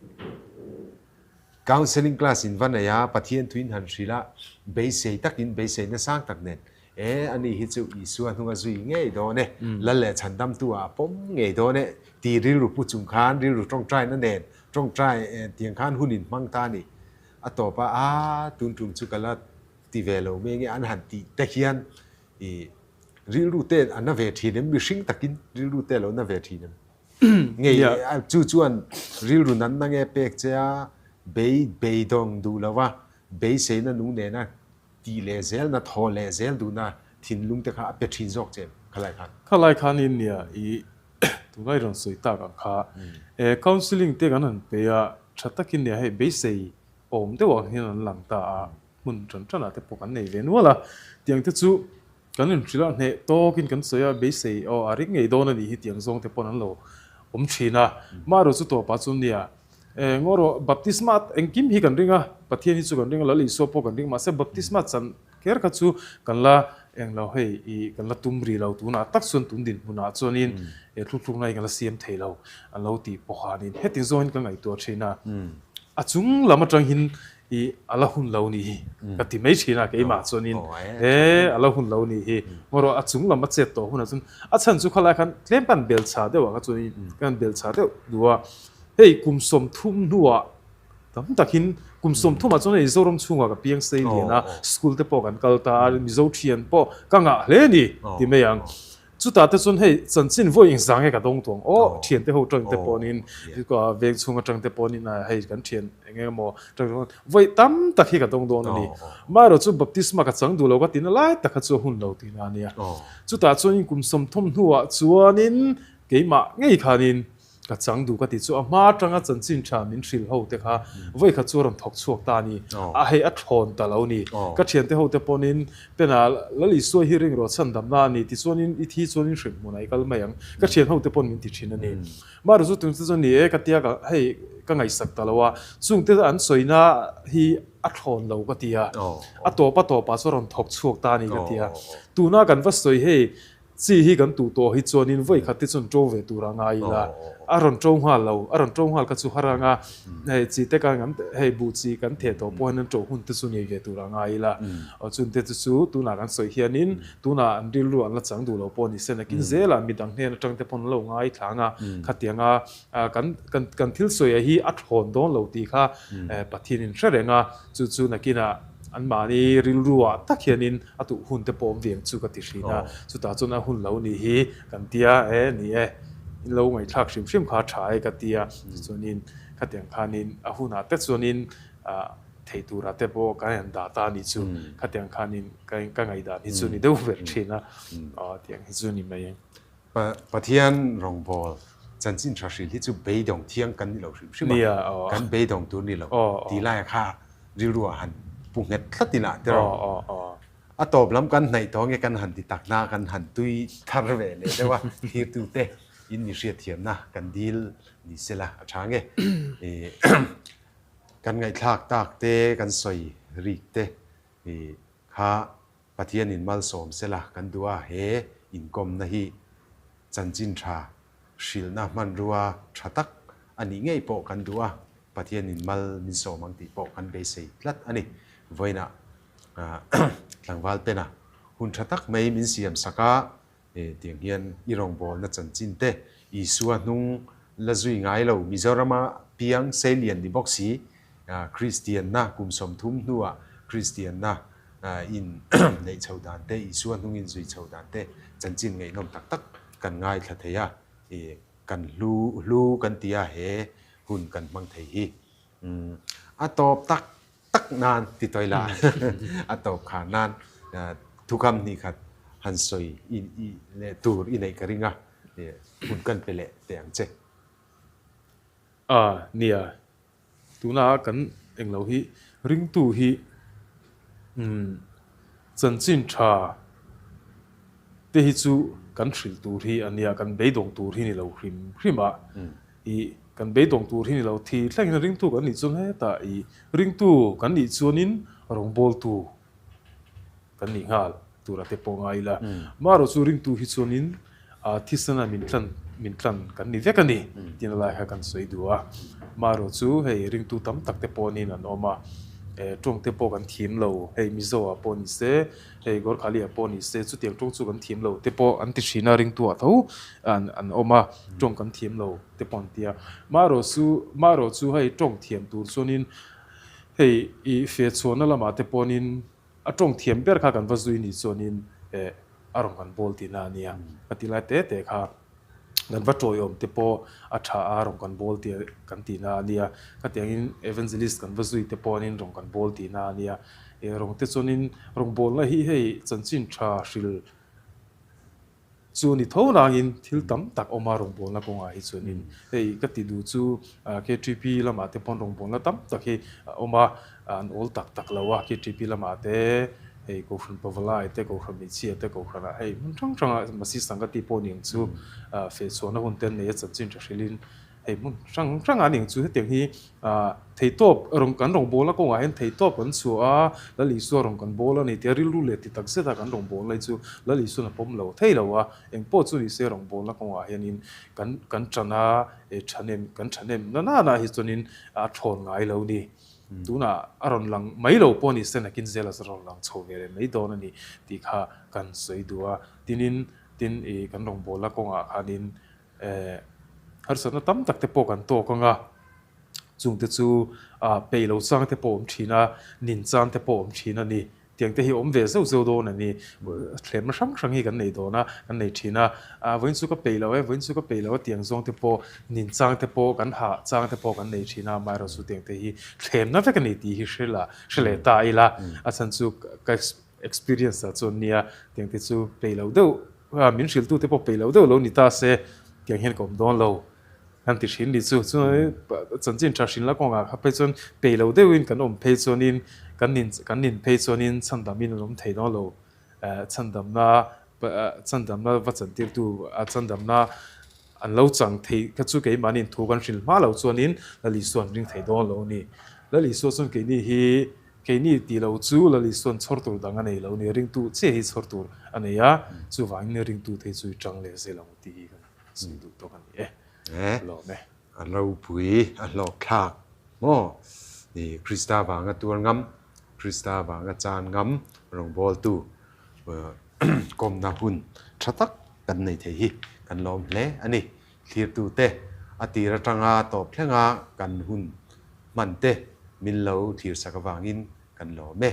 counselling class in va nei a, Pathian thuin han hrilh a, beisei takin, beiseina sang tak nen, E, ani hi chu Isua hnunga zui ngei dawn e, Lal leh Chhandamtu ah a pawm ngei dawn e, ti rilru pu chung khan rilru tawngtaina nen tawngtai tiang khan hun in hmang ta a ni. A tawp a, a tun tum chu ka la ti ve lo mai nge an han tih te hian i rilru te a na ve thin em, mihring takin rilru te a lo na ve thin em? Ngei chu chuan rilru nan na nge pek che a, bei beidawng duh lo va, beiseina nung nena Tih leh zel na, thaw leh zel duhna thinlung te kha a pe thin zawk che em khalai khan? Khalai khan in nia i tunlai rawn sawi tak ang kha e counselling te kan han pe a, tha takin nia hei beisei awm deuh ang hian an lang ta a, hmun tan tan ah te pawh kan nei ve nual a, tiang te chu kan inhrilh a hneh tawkin kan sawi a, beisei aw a ring ngei dawn a nih hi tiang zawng te pawh an lo awm thin a, maherawh chu tawpah chuan nia Eh, ngaw rawh, baptisma engkim hi kan ring a, Pathian hi chu kan ring a, Lal Isua pawh kan ring, mahse baptisma chan kher kha chu kan la eng lo hei, i kan la tum rih lo tunah tak chuan tun dinhmunah chuanin eh thluthlukna hi kan la siam thei lo an lo tih pawh khanin heti zawngin ka ngaihtuah thin a, a chung lam atang hin i a la hun lo ni hi ka ti mai thin a keimah chuanin eh a la hun lo ni hi, ngaw rawh a chung lam a chet tawh hunah chuan a chhan chu khalai khan tlem kan belchha deuh ang a chuanin kan belchha deuh duh a. Hei kum 30 hnuah tam takin kum 30 ah chuan hei Zoram chhungah ka piang sei lian a, school te pawh kan kal ta a, Mizo thian pawh ka ngah hle a ni ti mai ang. Chutah te chuan hei chanchin vawi engzang nge ka dawng tawh ang aw, thian te ho tang te pawhin veng chhung atang te pawhin hei kan thian eng eng emaw tang te pawhin vawi tam tak hi ka dawng dawn a ni. Amaherawhchu chu baptisma ka chang duh lo ka tina lai tak kha chu a hun lo tihna a nia. Chutah chuan kum 30 hnuah chuanin keimah ngei khanin Ka chang duh ka ti chu a hma atanga chanchin tha min hrilh ho te kha vawi khat chu a rawn thawk chhuak ta a ni. A hei a thlawn ta lo ni. Ka thiante ho te pawhin Pena Lal Isua hi ring rawh chhandamna a ni tichuanin i thi chuanin hrilh hmunah i kal mai ang. Ka thian ho te pawn min ti thin a ni. Mahrawh chu tun te chuan ni e ka tia ka hei ka ngaihsak ta lo a, chungte an sawina hi a thlawn lo ka ti a. A tawp a tawpah chuan a rawn thawk chhuak ta a ni ka ti a. Tuna kan va sawi hei Chi hi kan tuh tawh hi chuanin vawi khat te chuan ṭo ve tur a ngai ila, a rawn ṭo nghal lo, a rawn ṭo nghal kha chu har anga hei chi te kan kan hei buh chi kan theh tawh pawh hian an ṭo hun te chu nei ve tur a ngai ila, aw chun te chu tunah kan sawi hianin tunah an rilru an la chang duh lo pawh ni se nakin zelah midang hnen aṭang te pawn an lo ngai thlang a, khatianga kan kan kan thil sawi hi a thlawn dawn lo tih kha Pathianin hre reng a, chu chu nakinah Anmahni rilruah tak hianin a tuh hun te pawh awm ve ang chu ka ti hrin a, chutah chuan a hun lo nih hi kan tia e ni e, in lo ngaihthlak hrim hrim kha a tha e ka tia, tichuanin khatiang khanin a hunah te chuanin thei turah te pawh kan han dah ta a nih chu, khatiang khanin ka ngaihdan hi chu ni deuh ber thin a, tiang hi chu ni mai. Pathian rawngbâwl. Chanchin tha hril hi chu beidawng thiang kan ni lo hrim hrim a, kan beidawng tur ni lo tih laia kha rilru ah han pu nghet tlat ila te rawh. A tawp lam kan hnaih tawh nge kan han ti tak na kan han tui thar ve leh deuh a, thirtu te in mi hriatthiamna kan dil ni sela a tha nge. Kan ngaihthlak tak te kan sawi rik te kha Pathianin malsawm sela kan duh a, he inkawmna hi chanchin tha hrilhna hmanrua tha tak a nih ngei pawh kan duh a, Pathianin mal min sawm ang tih pawh kan beisei tlat a ni. Vawiinah tlangval pena hun tha tak mai min siam sak a, tiang hian i rawngbawlna chanchin te Isua hnung la zui ngai lo Mizorama piang seilian ni bawk si, Kristianna kum 30 hnuah Kristianna in neih chho dan te, Isua hnung in zui chho dan te chanchin ngaihnawm tak tak kan ngaithla thei a, kan hlu hlu kan ti a he hun kan hmang thei hi. A tawp tak tak nan ti tawi la, a tawp khar nan thukam hnih khat han sawi leh tur i neih ka ring a, hun kan pe leh teh ang che. A, nia, Tuna kan englo hi ringtu hi chanchin tha te hi chu kan hrilh tur hi a nia, kan beidawng tur hi ni lo hrim hrim a, ih kan beidawng tur hi ni lo thi thlengin ringtu kan nih chuan hetah ih ringtu kan nih chuanin rawngbawltu kan nih nghal tur a te pawh ngai ila. Marawh chu ringtu hi chuanin thisana min tlan min tlan kan ni vek a ni tihna lai kha kan sawi duh a. Marawh chu hei ringtu tam tak te pawhin an awm a, tawng te pawh kan thiam lo, hei Mizo ah pawh ni se, hei Gorkhali ah pawh ni se chutiang tawng chu kan thiam lo te pawh an ti thin a, ringtu ah tho an an awm a, tawng kan thiam lo te pawh an ti a. Marawh chu marawh chu hei tawng thiam tur chuanin hei i fehchhuahna lamah te pawhin A tawng thiam ber kha kan va zui ni chuanin eh a rawn kan bawl tihna a nia. Ka ti lai te te kha kan va tawiawm te pawh a tha a rawn kan bawl tih kan tihna a nia. Khatiangin evangelist kan va zui te pawhin rawn kan bawl tihna a nia. Eh rawng te chuanin rawngbawlna hi hei chanchin tha hril Chu ni tho nangin thil tam tak awm a rawngbawlna kawngah hi chuanin hei ka ti duh chu KTP lamah te pawn rawngbawlna tam tak hi a awm a, an awl tak tak lo a, KTP lamah te hei Kohhran Pavalai te, Kohhran Hmeichhia te, Kohhranah hei hmun hrang hrangah Masi Sangati pawh ni ang chu fehchhuahna hun te an nei a, chanchin tha hrilhin Hei hmun hrang hrang a ning chu hetiang hi theihtawp rawn kan rawngbawlna kawngah hian theihtawp kan chhuah a, Lal Isua rawn kan bawl a ni tia rilru leh ti tak zeta kan rawngbawlna hi chu Lal Isuan a pawm lo thei lo a, engpawh chu ni se rawngbawlna kawngah hianin kan kan tan a, thahnem kan thahnem na nana hi chuanin a thawn ngai lo ni. Tunah a rawn lang mai lo pawh ni se nakin zela chu a rawn lang chho ve leh mai dawn a ni tih kha kan sawi duh a, tinin tin i kan rawngbawlna kawngah khanin Eh, harsatna tam tak te pawh kan tawk ang a, chungte chu ah peih lo chang te pawh awm thin a, nin chang te pawh awm thin a ni. Tiang te hi awm ve zeuh zeuh dawn a ni. Thlemna hrang hrang hi kan nei dawn a, kan nei thin a. Ah vawiin chu ka peih lo e, vawiin chu ka peih lo a tiang zawng te pawh nin chang te pawh kan hah chang te pawh kan nei thin a, amaherawhchu tiang te hi thlemna vek a ni tih hi hre la, hre leh ta ila. A chhan chu ka experience ah chuan nia tiang te chu peih lo deuh Min hrilhtute pawh peih loh deuh lo ni ta se, tiang hian ka awm dawn lo kan ti hrin ni chu. Chuan chanchin tha hrin la kawngah kha phei chuan peih loh deuhin kan awm phei chuanin kan nin kan nin phei chuanin chhandam-in an awm thei dawn lo. Chhandamna chhandamna va chantirtu chhandamna an lo chang thei kha chu keimahniin thu kan hrilh hma lo chuanin Lal Isua an ring thei dawn lo a ni. Lal Isua chuan keini hi Keini tih lo chu Lal Isua'n chhawr tur dang a nei lo ni, ringtu chiah hi chhawr tur a nei a, chuvangin ringtute hi chu i tang leh zel ang tih hi kan sawi duh tawk a ni e. Lawm e. A ropui, a hlawkthlak maw? I Krista vanga tuar ngam, Krista vanga chan ngam rawngbawltu kawmna hun tha tak kan nei thei hi kan lawm hle a ni. Thlirtute a tir atanga tawp thlenga kan hun hman te min lo thlir sak avangin kan lawm e.